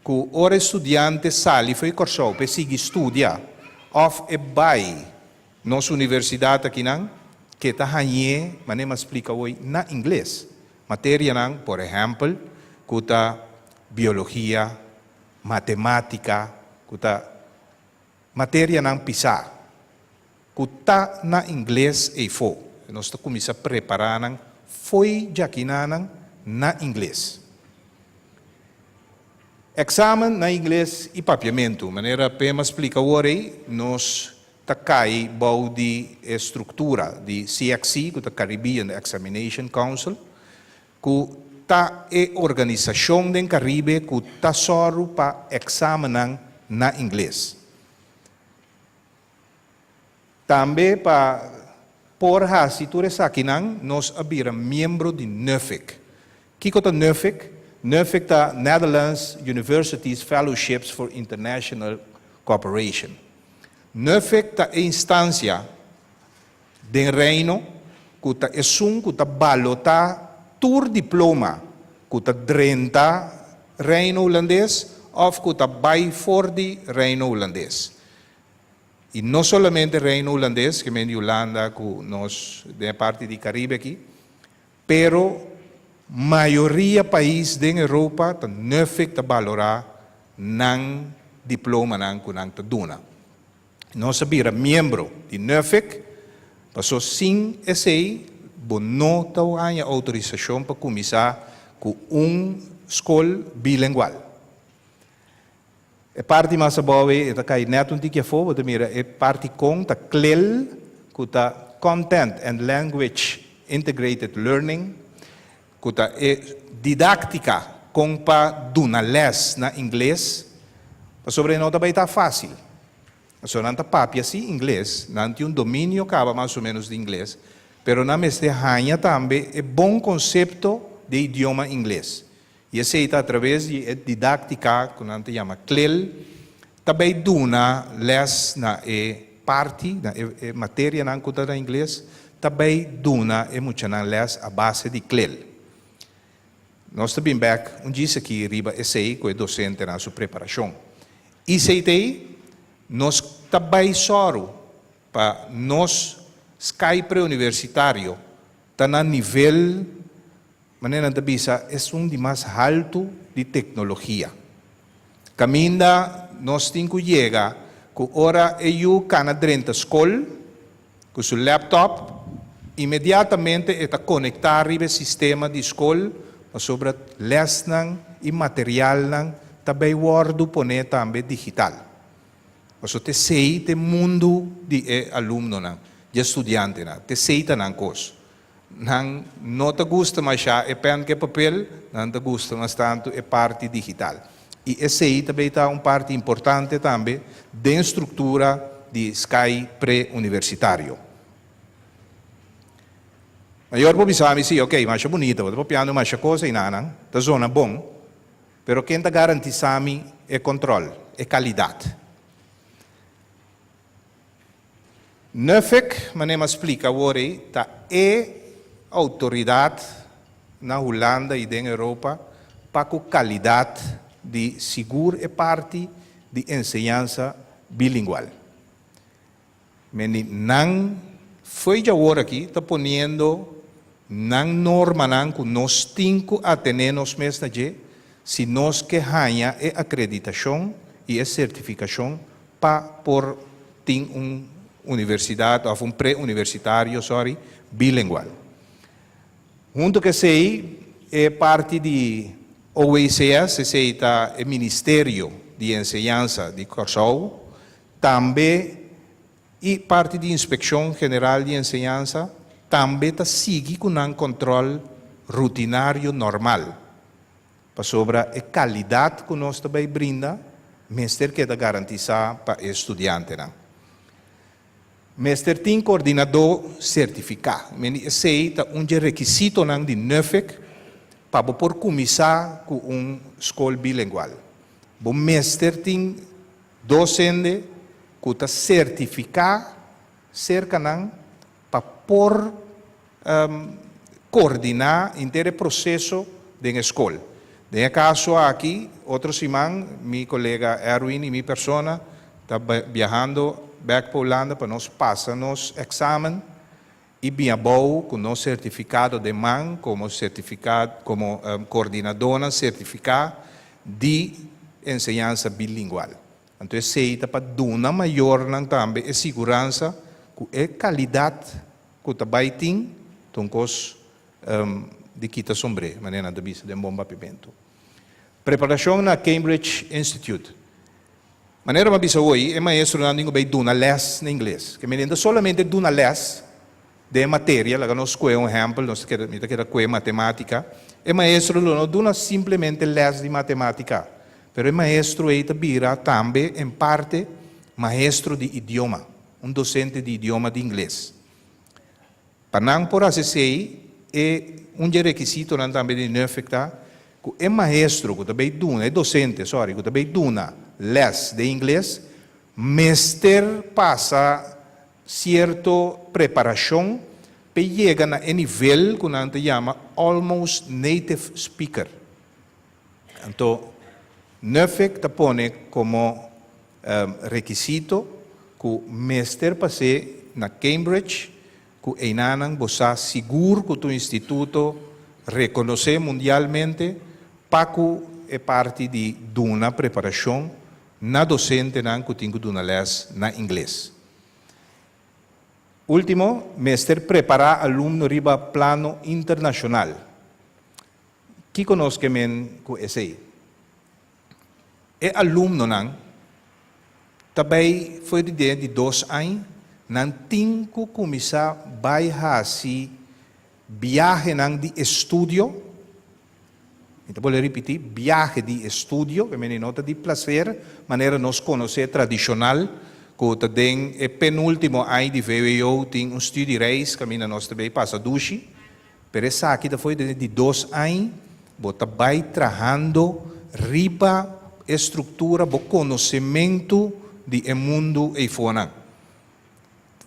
ku ora e studiante sali fo'i Kòrsou pa e sigui studia òf e bai Nos universidat akinan ke ta hañ'é, manera mi a splika hoy, na ingles. Materianan, por ehèmpel, ku ta biologia, matemátika, ku ta materianan pisá, ku ta na ingles eifó. Nos ta kuminsá prepará nan fo'i djakinanan na ingles. Eksamen na ingles i papiamentu. Manera Pema splika awor ei, nos ta kai bou di e struktura di CXC, ku ta Caribbean Examination Council, ku ta e organisashon den Karibe ku ta sòru pa eksamennan na ingles. Tambe pa por hasi tur esakinan nos a bira miembro di Nuffic. Kiko ta Nuffic? Nuffic ta Netherlands Universities Fellowships for International Cooperation. Nuffic ta e instansia den Reino ku ta esun ku ta balotá tur diploma ku ta drenta Reino Hulandes òf ku ta bai for di Reino Hulandes. I no solamente Reino Hulandes, ke men di Hulanda ku nos den e parti di Karibe aki, pero mayoria pais den Europa ta Nuffic ta balorá nan diplomanan ku nan ta duna. Nos a bira miembro di Nuffic, paso sin esei bo no ta haña outorisashon pa kuminsá. ku un skol bilengual. E parti mas abou ei e ta kai nèt un tiki afó, bo ta mira e parti kon ta CLIL, ku ta Content and Language Integrated Learning, ku ta e didáktika kon pa duna lès na ingles, pasobra e no ta bai ta fásil. Pasobra nan ta papia sí ingles, nan tin un dominio kaba mas o ménos di ingles, pero nan mester haña tambe e bon konsepto di e idioma ingles. I esei ta atraves di e didáktika ku nan ta yama CLIL, ta bai duna lès na e parti, na e materianan ku ta na ingles, ta bai duna e muchanan lès a base di CLIL. Nos ta bin bèk un djis aki riba esei ku e dosentenan su preparashon. ICT, nos ta bai sòru pa nos sky preuniversitario ta na nivel Manera nan ta bisa, esun di mas haltu di teknologia. Kaminda nos tin ku yega ku ora e yu kana drenta skol ku su laptop, inmediatamente e ta konektá riba e sistema di skol pasobra lèsnan i materialnan ta bai wòrdu poné tambe digital. Pasobra t'esei t'e mundu di e alumnonan, di e studiantenan, t'esei ta nan kos. Nan no ta gusta mashá e pèn ku e papel, nan ta gusta mas tantu e parti digital. I esei ta bay ta un parti importante tambe den struktura di Sky pre-universitario. Mayor por bisa mi, sí, ok, masha bunita, bo ta papiando masha kos einanan, ta zona bon, pero ken ta garantisa mi e kòntròl, e kalidat? Nuffic, manera mi a splika awor ei, ta e outoridat na Hulanda i den Europa pa ku kalidat di sigur e parti di enseñansa bilingual. Meni nan fo'i djawor aki ta poniendo nan normanan ku nos tin ku atené nos mes na dje si nos ke haña e akreditashon i e sertifikashon pa por tin un universidat òf un pre-universitario, sorry, bilingual. Hunto ku esei, e parti di OECS, esei ta e Ministerio di Enseñansa di Kòrsou, tambe i parti di Inspekshon General di Enseñansa tambe ta sigui ku nan kòntròl rutinario normal. Pasobra e kalidat ku nos ta bai brinda mester keda garantisá pa e studiantenan. Mester tin kordinadó sertifiká. Meni esei ta un dje rekisitonan di Nuffic pa bo por kuminsá ku un skol bilengual. Bo mester tin dosende ku ta sertifiká serka nan pa por Coordiná henter e proceso den e scol. Den e caso aki, otro siman mi colega Erwin y mi persona ta biahando bek pa Hulanda pa nos pasa nos examen y bin abou cu nos certificado den man como certificado como coordinadornan certifica di enseñansa bilingual. Anto esey ta pa duna mayornan tambe e siguransa cu e calidad Ku ta bai tin ta un kos di kita sombré, manera nan ta bisa den bon papiamentu. Preparashon na Cambridge Institute. Manera mi a bisa hoy, e maestronan tin ku bai duna lès na ingles. Ke menen ta solamente duna lès den e materia, laga nos skohe un ehèmpel, nos ta keda, mi ta keda kohe matemátika, e maestro lo no duna simplemente lès di matemátika, pero e maestro ei ta bira tambe en parte maestro di idioma. Un docente di idioma di ingles. Pa nan por haci esey, e un dje requisitonan tambe di Nuffic ta cu e maestro cu ta bay duna, e docente, sorry, cu ta bay duna les den ingles mester pasa cierto preparacion p'e yega na e nivel cu nan ta yama almost native speaker. Anto Nuffic ta pone como Rekisito ku mester pas'é na Cambridge ku einanan bo sa sigur ku ta un instituto rekonosé mundialmente pa ku e parti di duna preparashon na dosentenan ku tin ku duna lès na ingles. Último, mester prepará alumno riba plano internashonal. Kiko nos ke men ku esei? E alumnonan ta bai for di den di dos añ, nan tin ku kuminsá bai hasi biahenan di estudio, mi ta bolbe ripití, biahe di estudio, ke mende no ta di plaser manera nos konosé tradishonal ku ta den e penúltimo añ di vwo tin un studiereis kaminda nos ta bai pasa dushi. Pero esaki ta fo'i den di dos añ, bo ta bai trahando riba e struktura, bo konosementu di e mundu eifonan.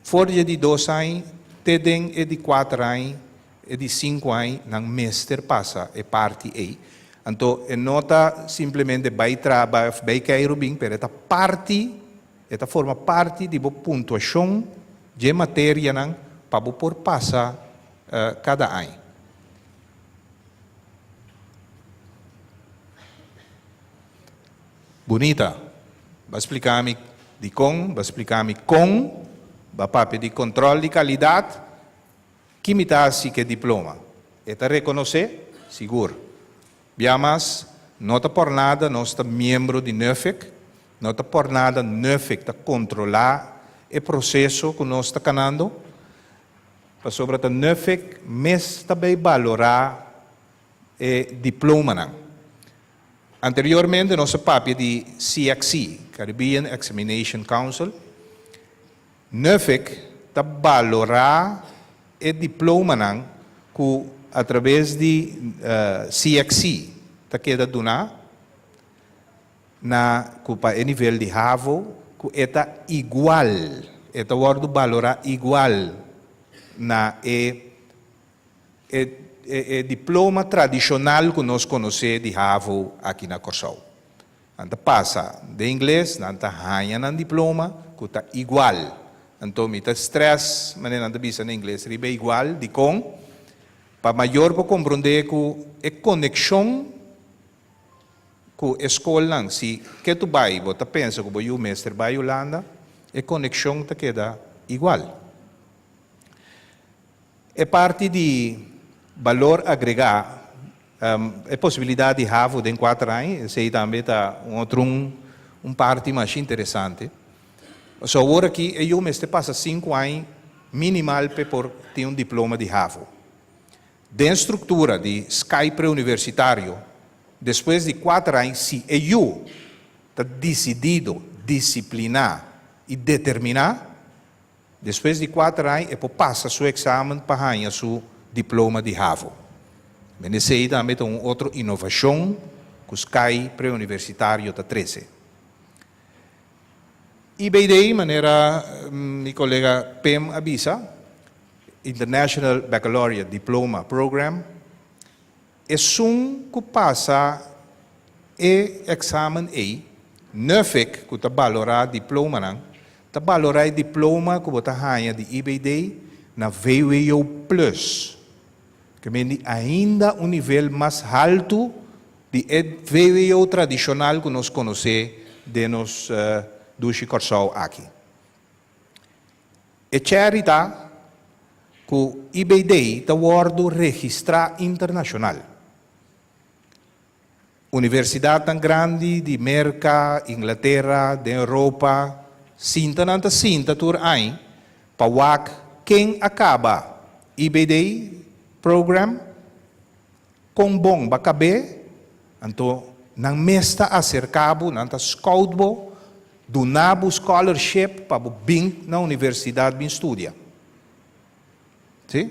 For di e di dos añ te den e di kuater añ, e di sinku añ, nan mester pasa e parti ei. Anto e no ta simplemente bai traha bai òf bai keiru bin, pero e ta parti, e ta forma parti di bo puntuashon dje materianan pa bo por pasa kada aña. Bunita, ba splika mi dikon, ba splika mi kon, ba papia di kontrol di kalidat, ki mi ta hasi ku e diploma? E ta rekonosé? Sigur. Bia mas, no ta por nada nos ta miembro di Nuffic, no ta por nada Nuffic ta kontrolá e proseso ku nos ta kanando. Pasobra ta Nuffic mes ta bay balora e diplomanan. Anteriormente nos a papia di CXC, Caribbean Examination Council. Nuffic ta balora e diplomanan cu a traves di CXC ta keda duna na cu pa e nivel di havo cu e ta igual, e ta wordo balora igual na e e e diploma tradicional cu nos conoce di havo aki na Corsou. Nan ta pasa den ingles, nan ta haña nan diploma cu ta igual. Anto mi ta stress, manera nan ta bisa na ingles, riba e igual, dicon? Pa mayor por compronde cu e conexion Ku e skolnan, si ke tu bai bo ta pensa ku bo yu mester bai Hulanda, e konekshon ta keda igual. E parti di balor agregá, e posibilidat di havo den kuater aña, esei tambe ta un otro un parti masha interesante. Pasobra awor aki e yu mester pasa sinku aña minimal p'e por tin un diploma di havo. Den struktura di Sky Preuniversitario, despues di kuater aña si e yu ta disidido, disipliná i determiná, despues di kuater aña e por pasa su eksamen pa haña su diploma di havo. Men esei tambe ta un otro inovashon ku Sky Preuniversitario ta trese. IBD, manera mi kolega Pim a bisa, International Baccalaureate Diploma Program, esun ku pasa e eksamen ei, Nuffic ku ta balorá diplomanan, ta balorá e diploma ku bo ta haña di IBD na vwo Plus, ke men di ainda un nivel mas haltu di e vwo tradishonal ku nos konosé den nos dushi Kòrsou aki. E cherry ta ku IBD ta wòrdu registrá internashonal. Universidatnan grandi di Merka, Inglatera, den Europa, sinta nan ta sinta tur añ pa wak ken a kaba IBD program, kon bon ba kab'é, anto nan mes ta aserká bo, nan ta scout bo, duna bo scholarship pa bo bin na universidat bin studia. Sí.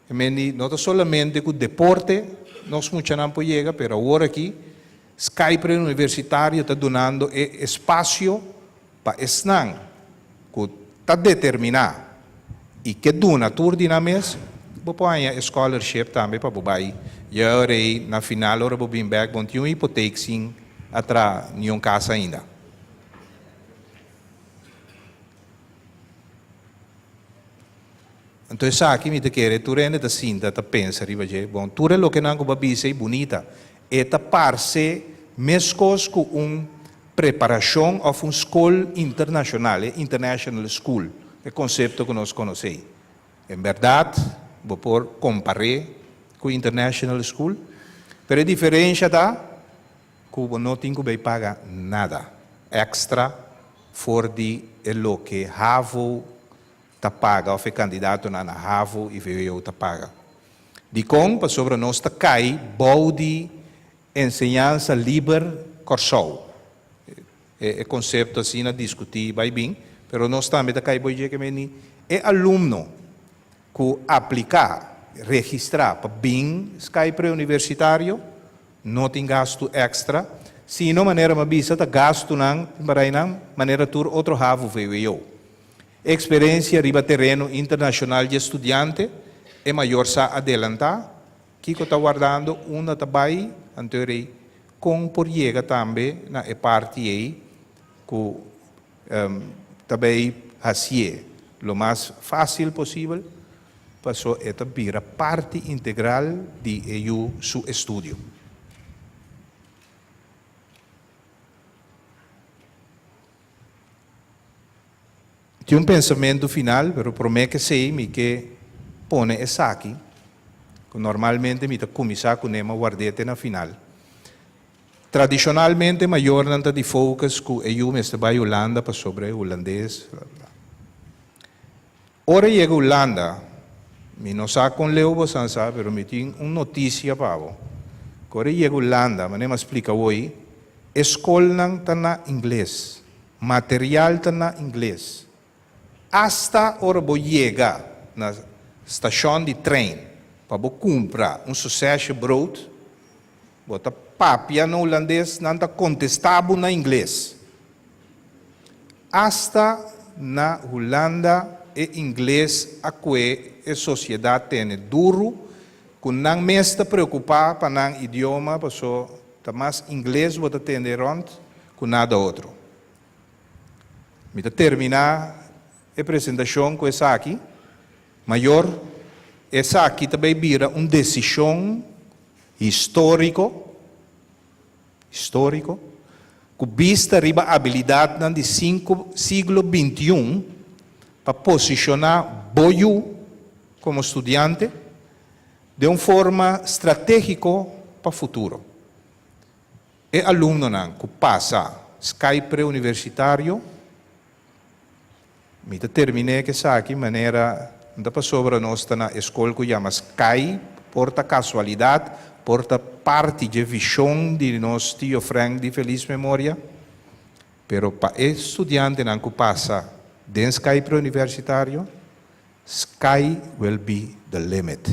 E men di no ta solamente ku deporte nos muchanan por yega, pero awor aki Sky Preuniversitario ta dunando e espasio pa esnan ku ta determiná i ke duna tur di nan mes, bo por haña e scholarship tambe pa bo bai ya rei na final ora bo bin bèk bo no tin un hipotek sin a traha niun kas ainda. Anto esaki mi ta kere tur hende ta sinta ta pensa riba dje. Bon, tur e lokenan ku bo a bisa ei bunita. E ta parse meskos ku un preparashon òf un skol internashonal, e international school, e konsepto ku nos konosé ei. En bèrdat bo por kompar'é ku international school. Pero e diferensha ta ku bo no tin ku bay paga nada èkstra for di e loke havo ta paga òf e kandidatonan na havo i vwo ta paga. Dikon? Pasobra nos ta kai bou di Enseñansa Liber Kòrsou. E konsepto asina diskutí bai bin, pero nos tambe ta kai bou dje ke meni e alumno ku apliká, registrá pa bin Sky Preuniversitario no tin gastu èkstra, sino manera mi a bisa ta gastunan tin barainan manera tur otro havo vwo. Eksperensia riba tereno internashonal dje studiante, e mayor sa adelantá Kiko ta wardando, unda ta bai, anto e rei kon por yega tambe na e parti ei ku ta bay hasié lo mas fásil posibel, paso e ta bira parti integral di e yu su estudio. Tin un pensamentu final, pero promé ke esei mi ke pone esaki, ku normalmente mi ta kuminsá kuné ma ward'é te na final. Tradishonalmente mayornan ta di focus ku e yu mester bai Hulanda pasobra e hulandes, bla bla. Ora e yega Hulanda, mi no sa kon leu bo san sa, pero mi tin un notisia pa bo. Ku ora e yega Hulanda, manera mi a splika awoi, e skolnan ta na ingles, material ta na ingles. Asta ora bo yega na stashon di trein pa bo kumpra un sosesje brood, bo ta papia na hulandes, nan ta kontestá bo na ingles. Asta na Hulanda e ingles a kue e sosiedat tene duru ku nan mes ta preokupá pa nan idioma paso ta mas ingles bo ta tende rònt ku nada otro. Mi ta terminá e presentashon ku esaki, Mayor, esaki ta bai bira un desishon históriko. Históriko, ku bista riba abilidatnan di sinku siglo bintiun pa posishoná bo yu komo studiante den un forma stratégiko pa futuro. E alumnonan ku pasa Sky Preuniversitario Mi ta terminé ku esaki manera no ta pasobra nos ta na e skol ku yama Sky, por ta kasualidat, por ta parti dje vishon di nos tio Frank di felis memoria, pero pa e studiantenan ku pasa den Sky Preuniversitario, Sky will be the limit.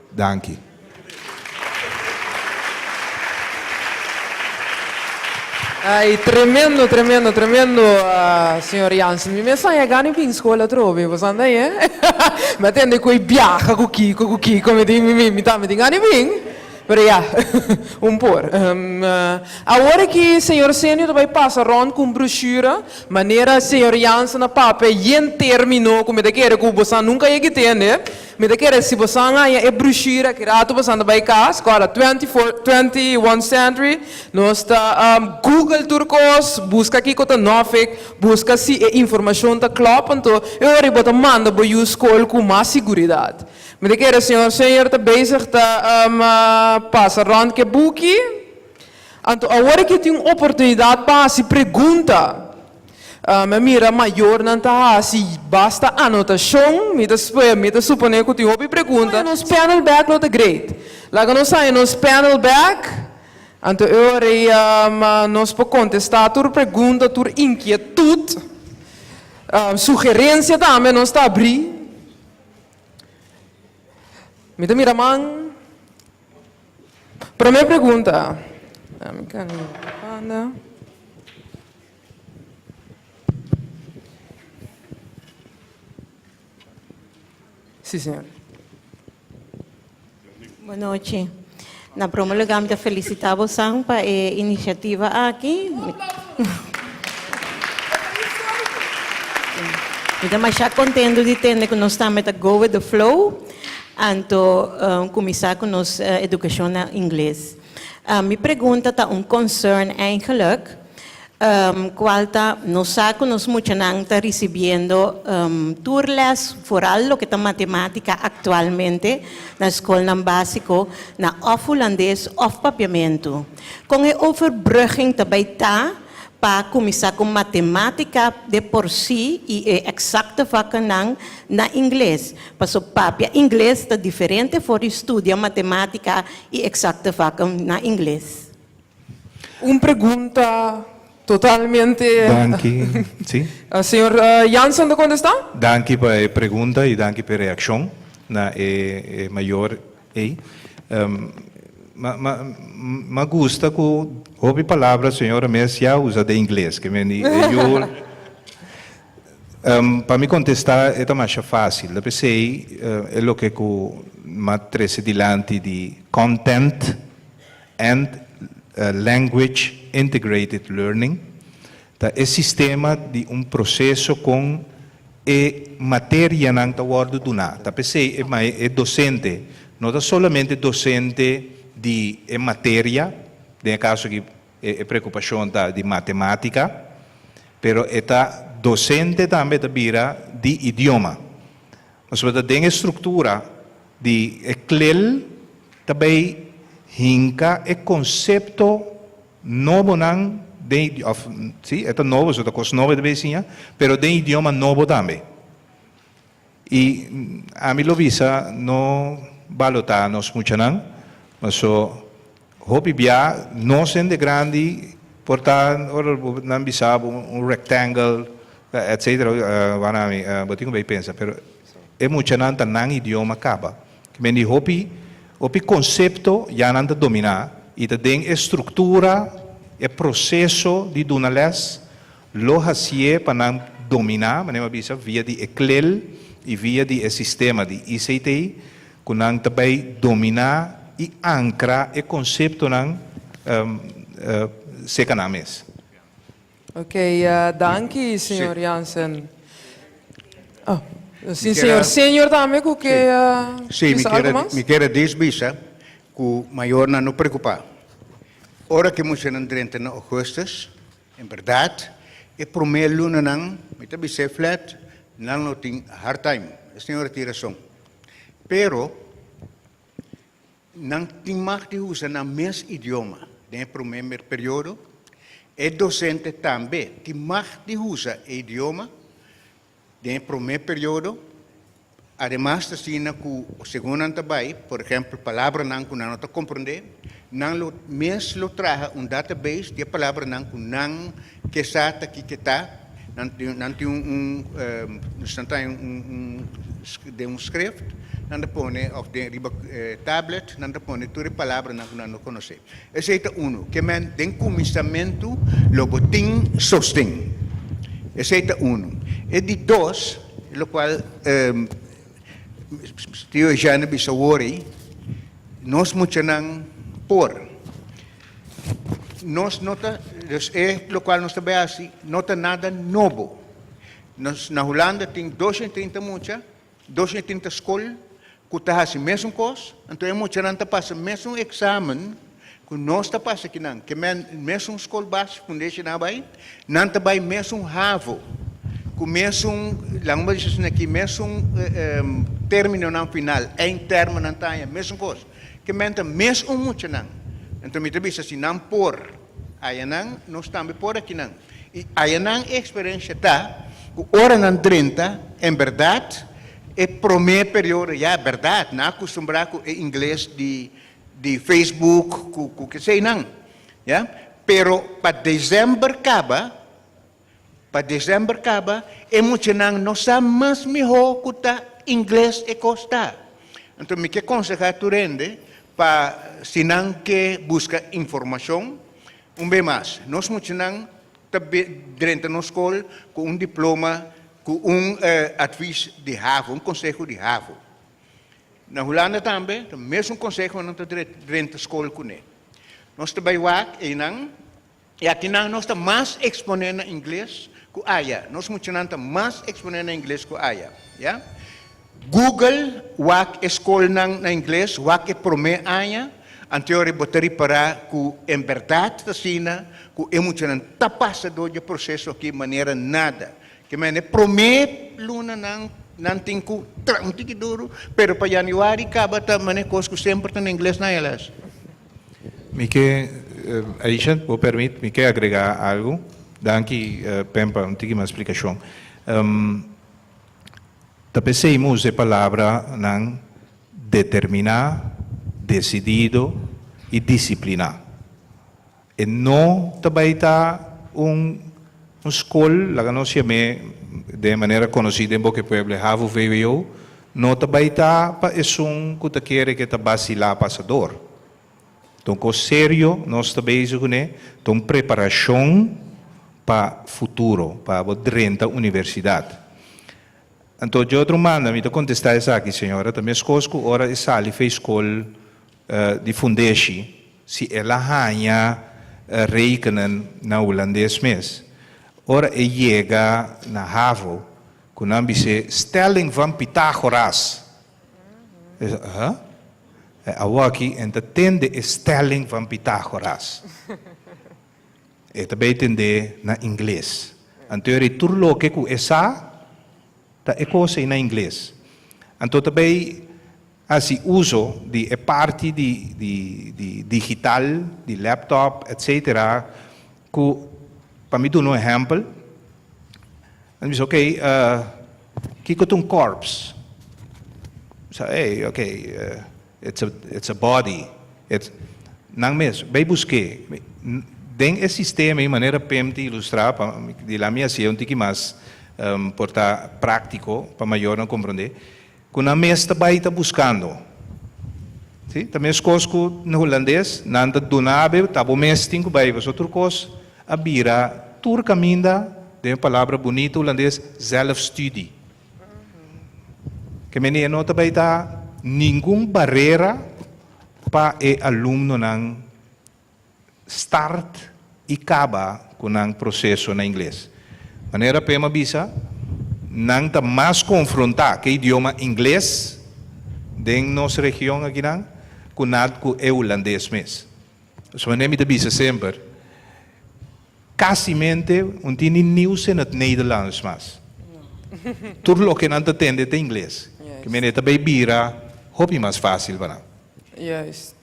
Danki. Ay, tremendo, tremendo, tremendo, señor Jansen. Mi mes haña gana di bin skol atrobe, bo sa anda e? Mi a tende ku e biaha ku kiko, ku kiko, mi di, mi, mi tambe tin gana di bin. Pero ya, un por. Awor aki señor Senio ta bai pasa rond ku un brochure, manera señor Jansen a papia yen termino ku mi ta kere ku bosan nunka yega tende. Mi ta kere si bosan haña e brochure aki rato bosan ta bai kas, kòrda 24, 21 century, nos ta google tur kos, buska kiko ta nòfik, buska si e informashon ta klòp, anto e ora ei bo ta manda bo yu skol ku mas siguridat. Mi ta kere señor Senior ta bezig ta pasa rond ke buki. Anto awor aki tin un oportunidad pa hasi pregunta. Mi a mira mayornan ta hasi basta anotacion. Mi ta mi ta supone cu tin hopi pregunta. Nos panel bek lo ta great. Laga nos haña nos panel bek. Anto e ora ei nos por contesta tur pregunta, tur inkietud. Sugerencia tambe nos ta abri. Mi ta mira man. Prome pregunta. Sí, señor. Bon nochi. Na prome lugar mi ta felicita bosan pa e iniciativa aki. Mi ta masha contento di tende cu nos tambe ta go with the flow anto cuminsa cu nos educacion na ingles. Mi pregunta ta un concern eigenlijk. Cual ta, nos sa cu nos muchanan ta ricibiendo tur les, vooral loke ta matematica actualmente na scolnan basico na of Hulandes of Papiamento. Con e overbrugging ta bay ta pa cuminsa cu matematica de por si y e exacte vakkennan na Ingles? Paso papia Ingles ta diferente for di studia matematica y exacte vakken na Ingles. Un pregunta totalmente. Danki, si. Señor Jansen ta contesta. Danki pa e pregunta y danki pa e reaccion na e mayor ey. Ma gusta cu hopi palabra señora mes ya usa den ingles, ke men di e yu. Pa mi contesta e ta masha facil, ta pesey e loke cu m'a trece dilanti di content and Language Integrated Learning ta e sistema di un proseso kon e materianan ta wòrdu duná. Ta p'esei e mae e dosente no ta solamente dosente di e materia, den e kaso aki e preokupashon ta di matemátika, pero e ta dosente tambe ta bira di idioma. Pasobra ta den e struktura di e klel ta bay hinka e konsepto nobonan den òf si e ta nobo so ta kos nobo e ta bay siña pero den idioma nobo tambe. I ami lo bisa no balotá nos muchanan paso Hopi bia nos hende grandi por ta ora bo nan bisa bo un rectangle etcetera wana mi bo tin ku bay pensa pero e muchanan ta nan idioma kaba men di hopi hopi konsepto ya nan ta domina i ta den e struktura e proseso di duna les lo hasié pa nan domina manera mi a bisa via di e klel i via di e sistema di ICT Ku nan ta bai dominá i ankra e konseptonan seka nan mes. Ok, danki señor Jansen. Oh, si señor Senior tambe ku ke Sí, bisa algo mas? mi kier a dis bisa ku mayornan no preokupá. Ora ku e muchanan drenta na ougùstus, en bèrdat e promé lunanan, mi ta bis'é flat, nan lo tin hard time. E señora tin rason. Pero nan tin mag di usa nan mes idioma den e promé periodo. E dosente tambe tin mag di usa e idioma den e promé periodo. Ademas ta asina ku segun nan ta bai, por ehèmpel palabranan ku nan no ta komprondé, nan lo mes lo traha un database di e palabranan ku nan ke sa ta kiko ta. Nan tin nan tin un nan ta un un den un script nan ta pone of den riba tablet nan ta pone tur e palabranan ku nan no konosé. Esei ta unu. Ke men den kuminsamentu lo bo tin sosten. Esei ta unu. E di dos, lokual Tio Eugène a bisa awor ei, nos muchanan por. Nos no ta, dus e lokual nos ta bai hasi no ta nada nobo. Nos na Hulanda tin 230 mucha, 230 skol ku ta hasi mesun kos, anto e muchanan ta pasa mesun eksamen ku nos ta pasa akinan. Ke men mesun skol básiko fundesha nan a bai, nan ta bai mesun havo ku mesun, laga mi bisa asina aki, mesun términonan final, eindtermennan ta haña mesun kos. Ke men ta mes un muchanan. Anto mi ta bisa si nan por ayanan, nos tambe por akinan. I ayanan e eksperensia ta ku ora nan drenta, en bèrdat e promé periodo ya bèrdat nan a kustumbrá ku e ingles di di Facebook ku ku keseinan, ya. Pero pa desèmber kaba, Pa december caba e muchanan no sa mas miho cu ta ingles e cos ta. Anto mi ke conseha tur hende pa si nan ke busca informacion, un be mas, nos muchanan ta drenta nos scol cu un diploma cu un advies di havo, un conseho di havo. Na Hulanda tambe ta mesun conseho nan ta drenta scol cune. Nos ta bay wak eynan. I akinan nos ta mas eksponé na ingles ku aya. Nos muchanan ta mas eksponé na ingles ku aya. Ya. Google wak e skolnan na ingles, wak e promé aña. Anto bo ta ripará ku en berdat ta asina ku e muchanan ta pasa dor di e proseso aki manera nada. Ke men e promé lunanan nan tin ku tra un tiki duru, pero pa yanüari kaba ta manera kos ku semper ta na ingles na les. Mi ke, Aisha, bo permit, mi ke agregá algu. Danki, Pem, pa un tiki mas splikashon. Ta p'esei mi usa e palabranan determiná, desidido i disipliná. E no ta bai ta un un skol, laga nos yam'é den e manera konosí den boka e pueblo, e havo vwo, no ta bai ta pa esun ku ta kere ku e ta basilá pasador. Ta un kos serio nos ta bezig kuné, ta un preparashon pa futuro, pa bo drenta universidat. Anto dje otro manda mi ta kontestá esaki, señora, ta meskos ku ora e sali fei skol di fundeshi, si el a haña rekenen na hulandes mes, ora e yega na havo, ku nan bis'é stelling van Pythagoras. E sa, huh? E awoki en ta tende e stelling van Pythagoras. E ta bay tende na ingles. Anto e ri tur loke ku e sa ta e kos ei na ingles. Anto ta bay hasi uso di e parti di di di digital, di laptop etcetera ku pa mi duna un ehèmpel, nan bisa ok kiko ta un korps? Sa ey ok It's a it's a body. It's nan mes bay busk'é. Den e sistema ei manera Pim ta ilustrá pa di la mi hasié un tiki mas por ta práktiko pa mayornan komprondé ku nan mes ta bay ta buskando. Si, ta meskos ku na hulandes nan ta duna bo ta bo mes tin ku bay pasobra tur kos a bira tur kaminda den e palabra bunito hulandes zelfstudie. Ke mene e no ta bai ta ningun barera pa e alumnonan start i kaba ku nan proseso na ingles. Manera Pem a bisa, nan ta mas konfrontá ku e idioma ingles den nos region akinan ku nat ku e hulandes mes. Su manera mi ta bisa semper. Casimente un tin ni nieuws in het Nederlands mas. Tur loke nan ta tende ta ingles. Ke mende ta bay bira hopi mas facil pa nan. Juist.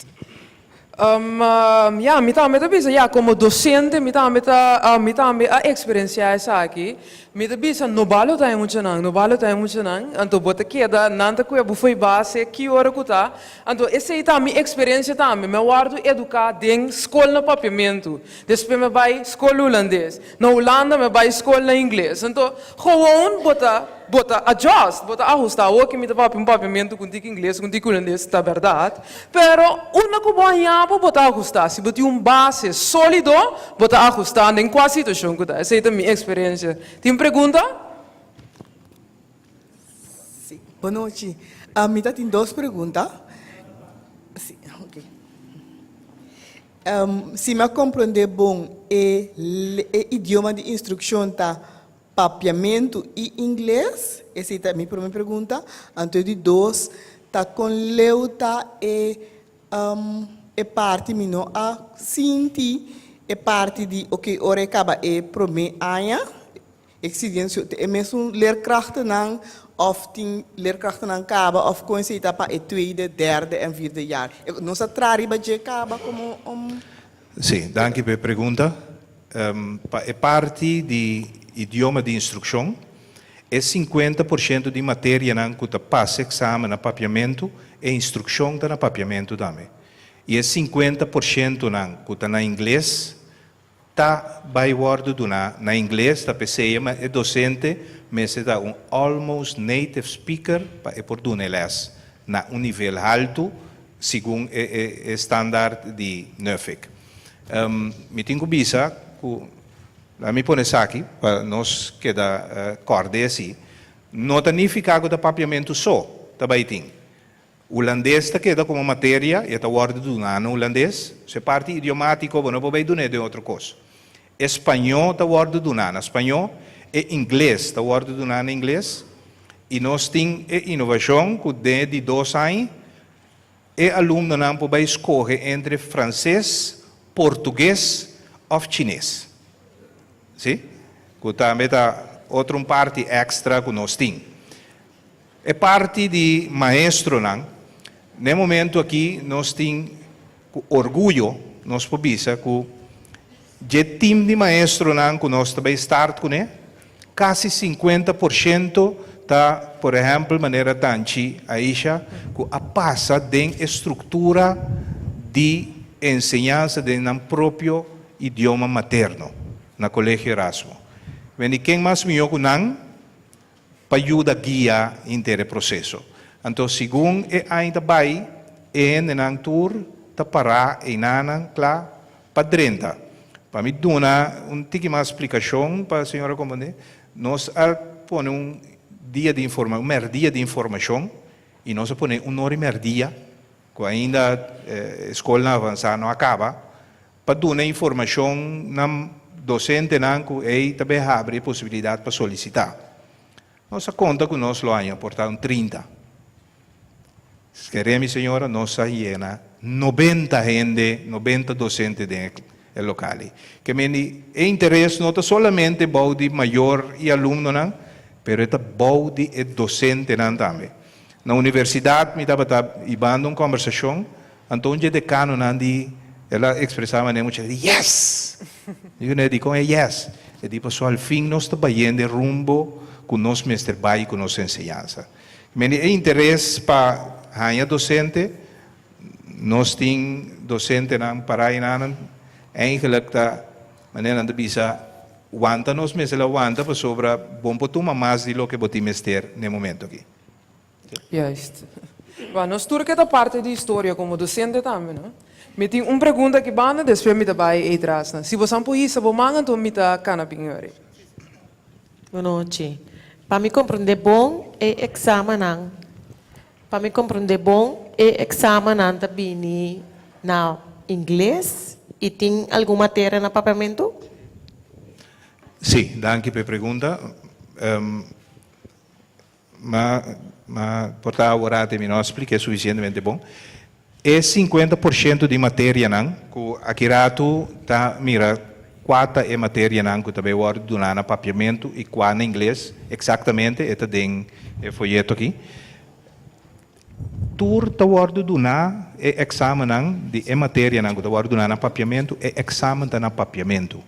Ja, mi tambe ta bisa, ja, como docente mi tambe ta, mi tambe a experiencia esaki. Mi ta bisa, no balo ta e muchanan, no balo ta e muchanan. Anto bo ta keda, nan ta kue bo fo'i base ki ora ku ta. Anto esei ta mi experiencia tambe. Mi a wòrdu eduká den skol na Papiamentu. Despues mi a bai skol hulandes. Na Hulanda mi a bai skol na ingles. Anto, gewoon bo ta, bo ta adjust, bo ta ahustá. Awor ke mi ta papia un papiamentu ku un tiki ingles, ku un tiki hulandes, ta bèrdat. Pero unda ku bo haña bo, bo ta ahustá. Si bo tin un base sólido, bo ta ahustá den kua situashon ku ta. Esei ta mi eksperensia. Tin pregunta? Sí, bonochi. Mi ta tin dos pregunta. Sí, ok. Si mi a komprondé bon, e e idioma di instrukshon ta papiamentu i ingles? Esei ta mi promé pregunta. Anto e di dos, ta kon leu ta e e parti mi no a sinti e parti di oke ora e kaba e promé aña, Exigencia e mesun leerkrachtennan of tin leerkrachtennan kaba of kon esei ta pa e tweede, derde en vierde jaar? Nos a traha riba dje kaba komo om. Sí, danki pa e pregunta. Pa e parti di idioma di instrukshon, e 50% di materianan ku ta pasa eksamen na papiamentu, e instrukshon ta na papiamentu tambe. I e 50%nan ku ta na ingles, Ta bai wòrdu duná na ingles, ta p'esei ma e dosente mester ta un almost native speaker pa e por duna e lès na un nivel haltu segun e e standaard di Nuffic. Mi tin ku bisa ku, laga mi pone esaki pa nos keda kòrda esei, no ta nifiká ku ta papiamentu so ta bai tin. Hulandes ta keda komo materia i e ta wòrdu duná na hulandes. So e parti idiomátiko bo no por bai dun'é den otro kos. E spañó ta wòrdu duná na spañó, e ingles ta wòrdu duná na ingles i nos tin e inovashon ku den e di dos aña E alumnonan por bai skohe entre franses, portugues òf chines. Sí, ku tambe ta otro un parti èkstra ku nos tin. E parti di maestronan, na e momentu aki nos tin ku orguyo nos por bisa ku dje tim di maestronan ku nos ta bai start kuné, kasi 50% ta por ehèmpel manera Tanchi Aisha ku a pasa den e struktura di enseñansa den nan propio idioma materno na Colegio Erasmo. Wen di ken mas mihó ku nan pa yuda guia henter e proseso. Anto segun e aña ta bai, e hendenan tur ta pará einanan kla pa drenta. Pa mi duna un tiki mas splikashon pa señora komprendé, nos a pone un dia di informa, un mèrdia di informashon i nos a pone un ora i mèrdia, ku ainda e skolnan avansá no a kaba, pa duna informashon na dosentenan ku ei ta bay habri e posibilidat pa solisitá. Nos a konta ku nos lo haña por ta un 30. Kere mi señora, nos a yena 90 hende, 90 dosente den e lokal ei. Ke mende e interes no ta solamente bou di mayor i alumnonan, pero e ta bou di e dosentenan tambe. Na universidat mi tabata hibando un kòmbersashon. Anto un dje dekanonan di, el a ekspresá manera mucha di, Yes! Mi di, Dikon e yes? E di, Pasobra al fin nos ta bayendo e rumbo ku nos mester bai ku nos enseñansa. Men di e interes pa haña dosente, nos tin dosentenan pará enanan, eigenlijk ta manera nan ta bisa, wanta nos mester a wanta pasobra bon por tuma mas di loke bo tin mester na e momento aki. Juist. Ba, nos tur ke ta parte di historia komo dosente tambe, no? Mi tin un pregunta aki banda, despues mi ta bai ei tras nan. Si bosan por hisa bo man, anto mi ta kana bin yori. Bonochi. Pa mi komprondé bon e eksamennan, pa mi komprondé bon e eksamennan ta bini na ingles i tin algun materia na papiamentu? Sí, danki pa e pregunta. Ma, ma por ta awor mi no a splik'é sufisientemente bon. E 50% di materianan ku aki ratu ta mira kua ta e materianan ku ta bai wòrdu duná na papiamentu i kua na ingles, eksaktamente e ta den e foyeto aki. Tur ta wòrdu duná e eksamennan di e materianan ku ta wòrdu duná na papiamentu, e eksamen ta na papiamentu.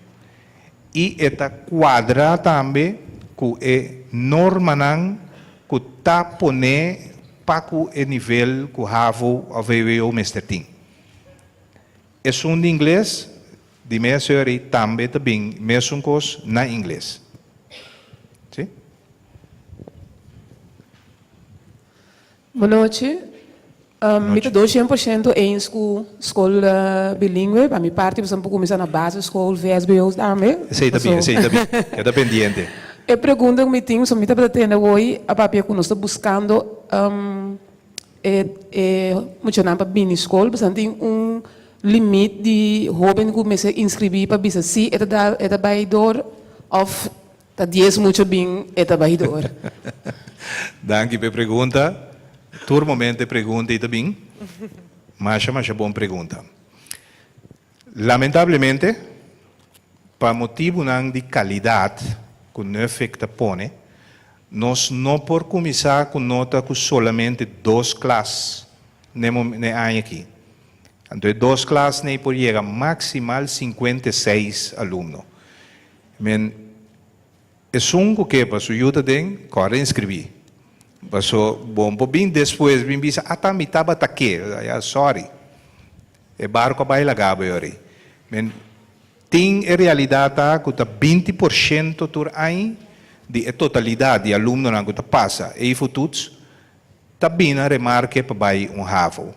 I e ta kuadra tambe ku e normanan ku ta poné pa ku e nivel ku havo òf vwo mester tin. Esun di ingles, di mes ora ei tambe ta bin mesun kos na ingles. Sí. Bonochi. Mi ta 200% eens ku skol bilingwe. Pa mi parti bo por kuminsá na basisschool, vsbo tambe. Esei ta bien, esei ta bien. Keda pendiente. E pregunta ku mi tin, mi tabata tende awor a papia ku nos ta buskando e e muchanan pa bini skol, pasobra tin un limit di hoben ku mester inskribí pa bisa si e ta da e ta bai dor òf ta 10 mucha bin e ta bai dor. Danki pa e pregunta. Tur momento e pregunta ei ta bin. Masha masha bon pregunta. Lamentablemente, pa motibunan di kalidat ku Nuffic ta pone, nos no por kuminsá ku nota ku solamente dos klas n'e n'e aña akí. Anto e dos klasnan ei por yega maksimal 56 alumno. Men, esun ku ke pa su yu ta den, kòrda inskribí. Paso bo por bin despues bin bisa, ata mi tabata ke. Ya, sorry. E barko a bai laga bo yori. Men, tin e realidat ta ku ta 20% tur aña di e totalidat di alumnonan ku ta pasa e IFO-toets ta bin na remarke pa bai un havo.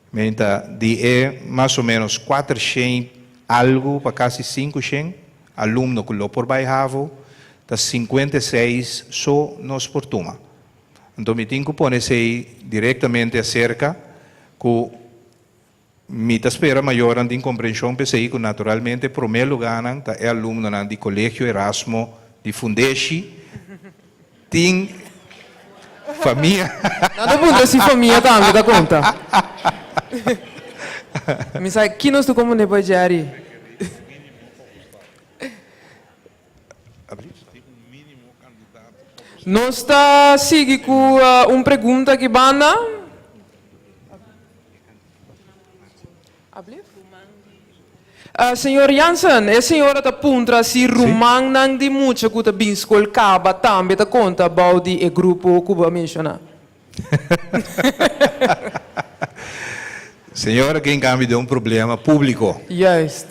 Men ta di e mas o menos 400 algu pa kasi 500 alumno ku lo por bai havo, ta 56 so nos por tuma. Anto mi tin ku pone esei direktamente aserka ku mi ta spera mayornan tin komprenshon p'esei ku naturalmente promé lugánan ta e alumnonan di Kolegio Erasmo di Fundeshi tin famia. Nan ta puntra si famia tambe ta konta. Mi sa ki nos ta komprondé pa Jerry. Nos ta sigui ku un pregunta aki banda. Señor Jansen, e señora ta puntra si rumannan di mucha ku ta bin skol kaba tambe ta konta bou di e grupo ku bo a menshoná. Señora ke en cambio den un problema publico. Juist.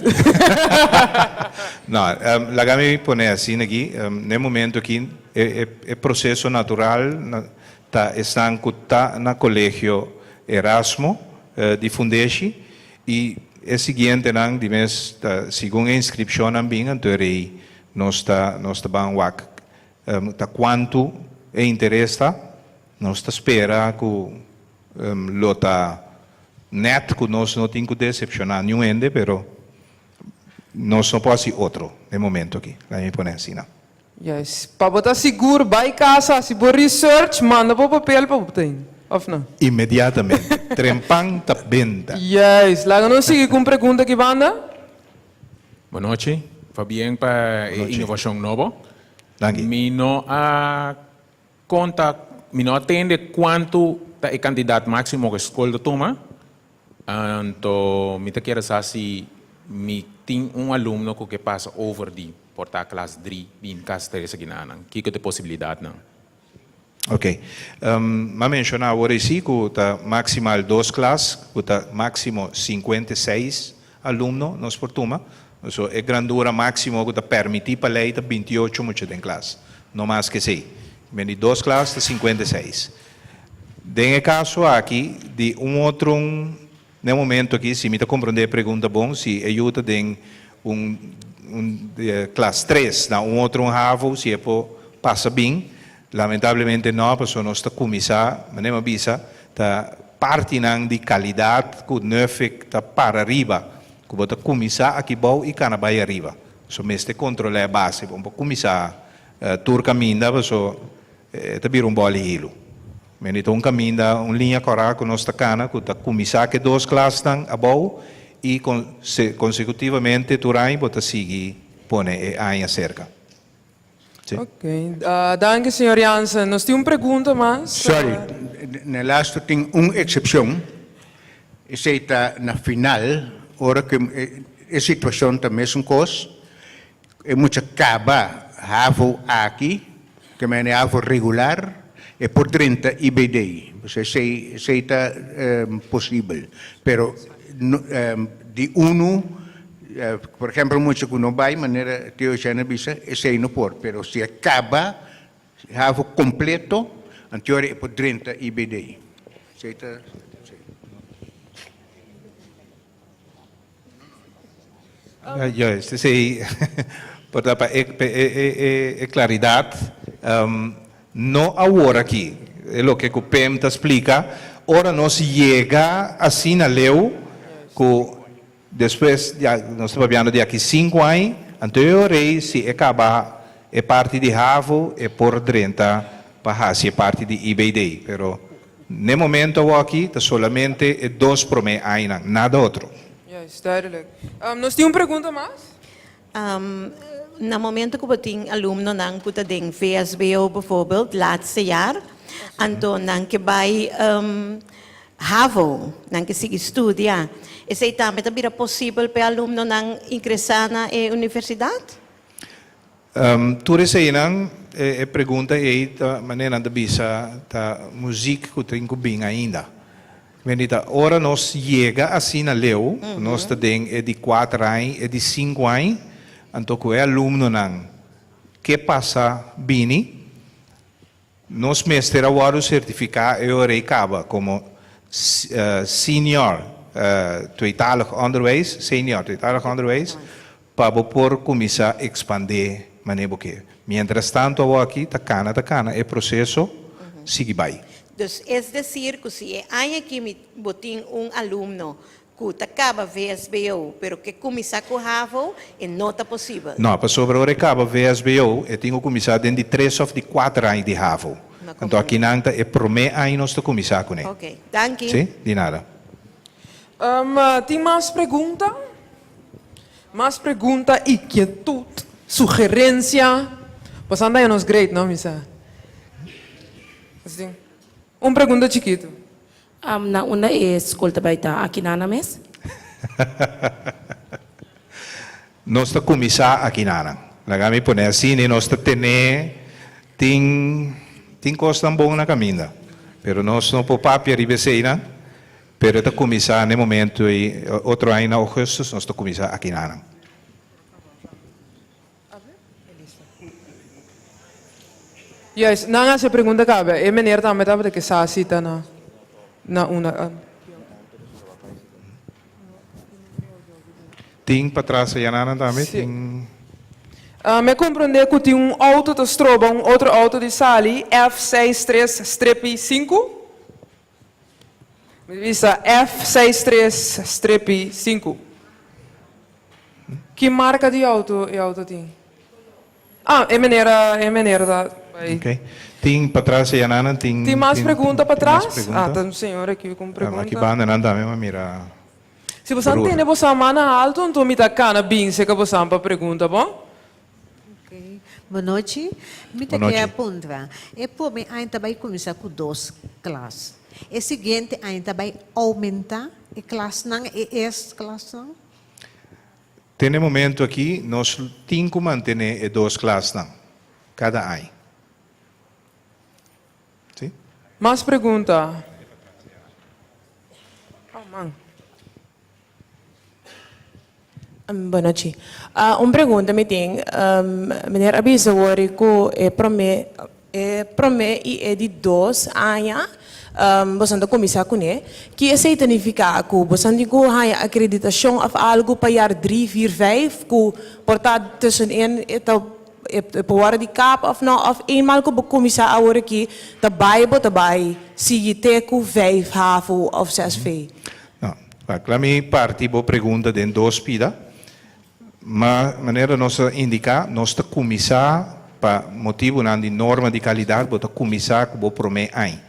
No, laga mi pone asina aki, na e momento aki e proceso natural ta esnan cu ta na Colegio Erasmo di Fundeshi y e siguientenan di mes ta segun e inscripcionnan bin anto e rey nos ta nos ta ban wak ta cuanto e interes ta. Nos ta spera cu lo ta net cu nos no tin cu decepciona niun hende pero nos no por haci otro den momento aki, laat mi pone asina. Juist. Pa bo ta sigur, bai casa, haci bo research, manda bo papel pa bo tin, of no? Inmediatamente. Trempan ta benta. Juist. Laga nos sigui cu un pregunta aki banda. Bonochi. Pabien pa e innovacion nobo. Danki. Mi no a Konta, mi no a tende kuantu ta e kantidat máksimo ku e skol ta tuma, anto mi ta kere sa si mi tin un alumno ku ke pasa over di por ta klas dri bin kas tres akinanan, kiko ta e posibilidatnan? Ok. Mi a menshoná awor esí ku ta maksimal dos klas, ku ta máksimo 56 alumno nos por tuma. So e grandura máksimo ku ta pèrmití pa lei ta 28 mucha den klas, no mas ku esei. Men di dos klas ta 56. Den e kaso aki di un otro un na e momento aki si mi ta komprondé e pregunta bon si e yu ta den un un klas tres na un otro un havo si e por pasa bin, lamentablemente no pasobra nos ta kuminsá manera mi a bisa ta partinan di kalidat ku Nuffic ta para riba Ku bo ta kuminsá aki bou i kana bai ariba. So mester kontrolá e base. Bo no por kuminsá tur kaminda paso e ta bira un bòl di hilu. Mende ta un kaminda, un liña kòrá ku nos ta kana ku ta kuminsá ku e dos klasnan abou i konsekutivamente tur aña bo ta sigui pone e aña serka. Sí. Ok, danki señor Jansen. Nos tin un pregunta mas. Sorry, na laatste tin un excepcion. Esey ta na final, ora cu e situacion ta mesun cos, e mucha caba havo aki, ke mene havo regular, e por drenta IBD. Pues esey, esey ta posibel. Pero di uno Por ehempel mucha cu no bay manera Tio Eugene a bisa esey no por pero si e caba havo completo anteora e por drenta IBD. Esey ta si. Juist, esey por ta pa e claridad no awor aki e loke cu Pim ta splica ora nos yega asina leu cu Despues, ya nos ta papiando di aki sinku aña, anto e orei si e kaba e parti di havo e por drenta pa hasi e parti di IBD. Pero n'e momento awoki ta solamente e dos promé añanan, nada otro. Juist, duidelijk. Nos tin un pregunta mas? Na momento ku bo tin alumnonan ku ta den VSBO bijvoorbeeld, laatste jaar, anto nan ke bai havo, nan ke sigui studia. Esei tambe ta bira posibel pa e alumnonan ingresá na e universidat? Tur eseinan, e pregunta ei ta manera nan ta bisa ta muziek ku tin ku bin ainda. Bendita, ora nos yega asina leu, ku nos ta den e di kuater aña, e di sinku aña, anto ku e alumnonan ke pasa bini, nos mester a wòrdu sertifiká e ora ei kaba komo senior tweetalig onderwijs, senior tweetalig onderwijs, Pa bo por kuminsá ekspandé manera bo ke. Miéntras tantu awoki ta kana ta kana e proseso sigui bai. Dus es desir ku si e aña aki mi bo tin un alumno ku ta kaba vsbo pero ke kuminsá ku havo e no ta posibel. No, pasobra ora e kaba vsbo e tin ku kuminsá den di tres òf di kuater aña di havo. Anto akinan ta e promé aña nos ta kuminsá kuné. Oke, danki. Sí, di nada. Tin mas pregunta? Mas pregunta, inkietud, sugerencia? Boso anda nos great, no, misa? Así. Un pregunta chikitu. Na unda e skol ta bai ta? Aki nana mes? Nos ta kuminsá aki nana. Laga mi pone asina i nos ta tene tin tin kosnan bon na kaminda. Pero nos no por papia riba eseinan. Pero e ta kuminsá na e momento ei otro aña na ougùstùs nos ta kuminsá aki nana. Juist, nan a haci pregunta cabe. E meneer tambe tabata ke sa si ta na na una. Tin patras allá nan tambe? Si. Tin. Mi a comprende cu tin un auto ta stroba un otro auto di sali, F seis tres strepi sinku. Mi bisa F seis tres strepi sinku. Ki marka di auto e auto tin? Ah, e meneer a, e meneer ta bai. Ok. Tin patras e yananan tin. Tin mas pregunta tin mas patras? pregunta? Ah, ta un señor aki ku un pregunta. Aki bandanan tambe mi a mira Si bosan broer. tene bosan man na alto, anto mi ta kana bin serka bosan pa pregunta, bon? Ok. Bonochi. Mi ta Bonochi. ke puntra. E prome aña ta bai kuminsá ku dos klas. E siguiente aña ta bai oumentá e klasnan, e eerste klasnan? Te n'e momento aki nos tin ku mantené e dos klasnan kada aña. Sí. Mas pregunta? Oh man. Bonochi. Un pregunta mi tin. Meneer a bisa wori ku e prome e prome i e di dos aña boso ta kuminsá kuné. Ki esei ta nifiká? Ku boso tin ku haña akreditashon òf algu pa jaar drie, vier, vijf ku por ta tussenin e ta e por wòrdu di kap òf no? Òf eenmaal ku bo kuminsá awor aki ta bai bo ta bai sigui te ku vijf havo òf zes vee? No. Wak, la mi parti bo pregunta den dos pida. Ma manera nos a indiká, nos ta kuminsá pa motibunan di norma di kalidat, bo ta kuminsá ku bo promé añ.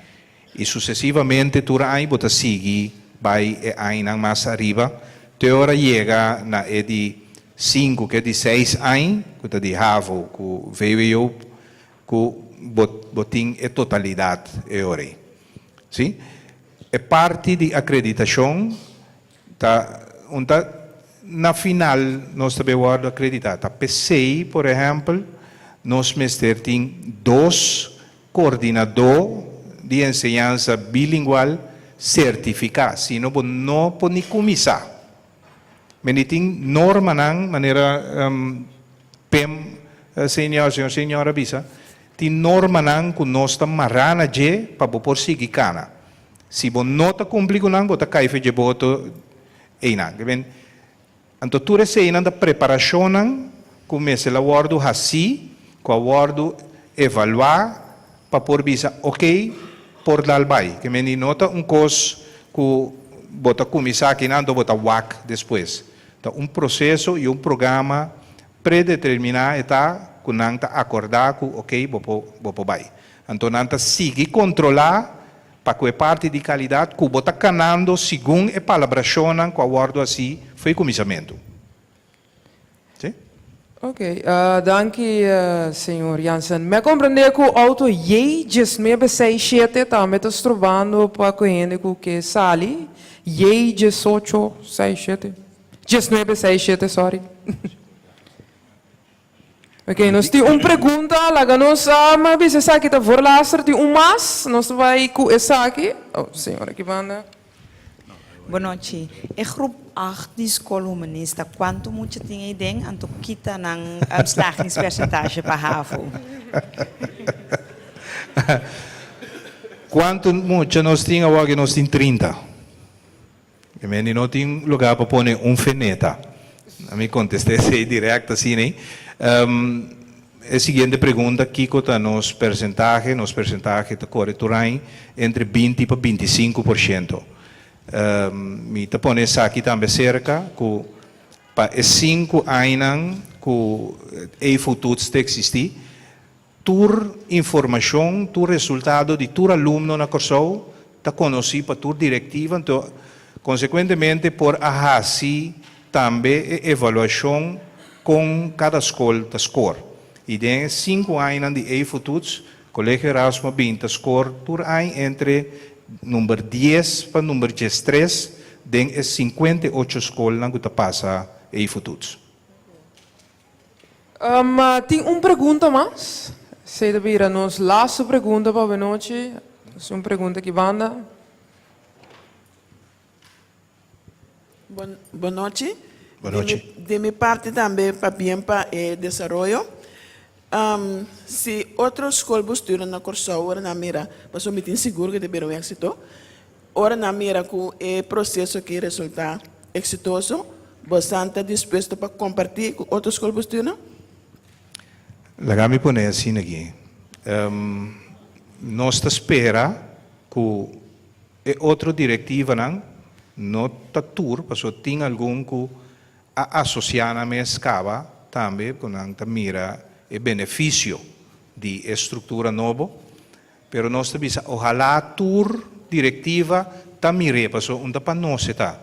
I susesivamente tur añ bo ta sigui bai e añnan mas ariba te ora yega na e di sinku ke di seis añ, ku ta di havo ku vwo, ku bo bo tin e totalidat e ora ei. Sí? E parti di akreditashon ta un ta na final nos ta bay wòrdu akreditá. Ta p'esei, por ehèmpel, nos mester tin dos kordinadó di enseñansa bilingual sertifiká, sino bo no por ni kuminsá. Mende tin normanan manera Pim Senior, señor Senior a bisa, tin normanan ku nos ta mará na dje pa bo por sigui kana. Si bo no ta kumpli ku nan, bo ta kai fe dje boto einan. Ke men, anto tur eseinan ta preparashonnan ku mester la wòrdu hasí, ku a wòrdu evaluá pa por bisa, oke, por dal bai. Ke men di no ta un kos ku bo ta kuminsá akinan anto bo ta wak despues. Ta un proseso i un programa predeterminá e ta ku nan ta akordá ku oke bo por bo por bai. Anto nan ta sigui kontrolá pa ku e parti di kalidat ku bo ta kanando segun e palabrashonnan ku a wòrdu hasí fo'i kuminsamentu. Sí. Ok, danki señor Jansen. Mi a comprende cu auto J diesnuebe seis shete tambe ta strobando pa cu hende cu ke sali. J diesocho seis shete. Diesnuebe seis shete, sorry. Ok, nos tin un pregunta, laga nos a bisa esaki ta voorlaatste, tin un mas, nos ta bai cu esaki. Oh, señor aki banda. Bonochi. E groep acht di Skol Humanista, kuantu mucha tin eiden? Anto kita nan slagingspercentage pa havo? Kuantu mucha nos tin awor aki? Nos tin 30. E mende no tin lugar pa pone un feneta. Mi contesta esey direct asina ey. E siguiente pregunta, kico ta nos percentahe? Nos percentahe ta core tur aña entre 20 pa 25%. Mi ta pone esaki tambe cerca cu pa e sinku añanan cu EFO-toets ta existi, Tur informashon, tur resultado di tur alumno na Kòrsou ta konosí pa tur direktiva, anto Konsekuentemente por a hasi tambe e evaluashon kon kada skol ta skor. I den e sinku añanan di EIFO-toets, Kolegio Erasmo a bin ta skor tur aña entre number dies pa number diestres den e 58 skolnan ku ta pasa EIFO-toets. Tin un pregunta mas. Esei ta bira nos laatste pregunta pa awenochi. Nos tin un pregunta aki banda. Bon bon nochi. Bon nochi. Di mi parti tambe pabien pa e desaroyo. Si otro skol bestuurder na Kòrsou ora nan mira, pasobra mi tin sigur ku ta bira un éksito, ora nan mira ku e proseso aki resultá eksitoso, bosan ta dispuesto pa kompartí ku otro skol bestuurder? Laga mi pone asina aki. Nos ta spera ku E otro direktivanan no ta tur, pasobra tin algun ku a asosiá nan mes kaba tambe ku nan ta mira e benefisio di e struktura nobo. Pero nos ta bisa ohalá tur direktiva ta mir'é, pasobra un ta pa nos e ta,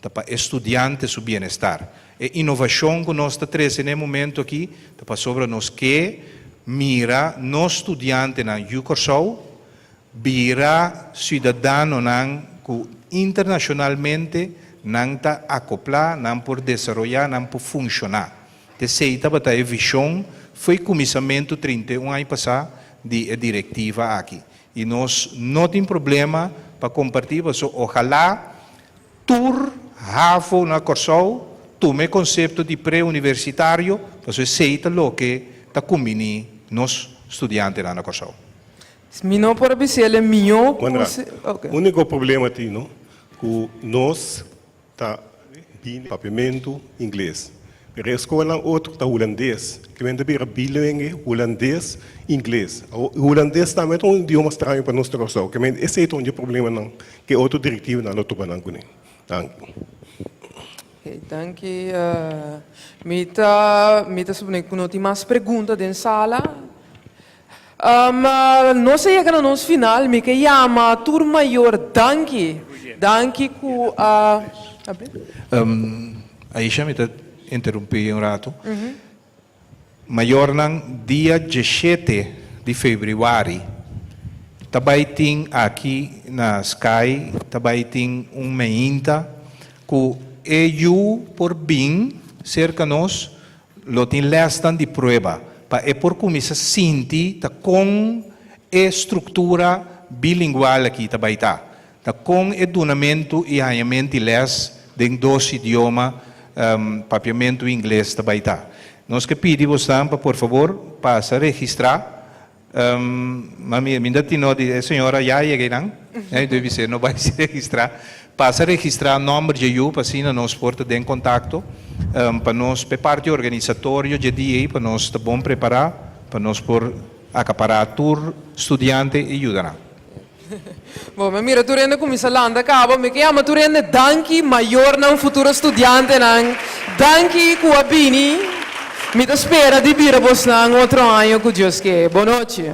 ta pa e studiante su bienestar. E inovashon ku nos ta trese na e momento aki ta pasobra nos ke mira nos studiantenan yu Kòrsou Bira siudadanonan ku internashonalmente nan ta akoplá, nan por desaroyá, nan por funshoná. T'esei tabata e vishon fo'i kuminsamentu 31 aña pasá di e direktiva aki. I nos no tin problema pa kompartí paso ohalá tur havo na Kòrsou tuma e konsepto di pre-universitario paso esei ta loke ta kumbiní nos studiantenan na Kòrsou. Mi no por a bisa el e mihó ku Wandra, si, ok. Úniko problema tin no, ku nos ta bini papiamentu ingles, pero e skolnan otro ta hulandes, ke men ta bira bilingue hulandes ingles. Awor hulandes tambe ta un idioma straño pa nos na Kòrsou, ke men esei ta un di e problemanan ku e otro direktivanan lo topa nan kuné. Danki. Ok, danki. Mi ta mi ta supone ku no tin mas pregunta den sala. Nos a yega na nos final, mi ke yama tur mayor danki, danki ku a. Aisha mi ta interumpi un rato. Mayornan dia 17 di febrüari ta bai tin aki na Sky ta bai tin un meinta ku e yu por bin serka nos. Lo tin lèsnan di prueba pa e por kuminsá sinti ta kon e struktura bilingual aki ta bai ta, ta kon e dunamentu i hañamentu di lès den dos idioma, papiamentu i ingles, ta bai ta. Nos ke pidi bosnan pa por fabor pasa registrá. Mami, mi ta tin no di e señora ya yega einan, e debe bis'é no bai registrá. Pasa registrá nòmber dje yu pa asina nos por ta den kontakto, pa nos p'e parti organisatorio dje dia ei pa nos ta bon prepará pa nos por akapará tur studiante i yuda nan. Bon, mi a mira tur hende kuminsá lanta kaba. Mi ke yama tur hende danki, mayornan, futuro studiantenan. Danki ku a bini. Mi ta spera di bira bosnan otro aña ku Dios ke. Bon nochi.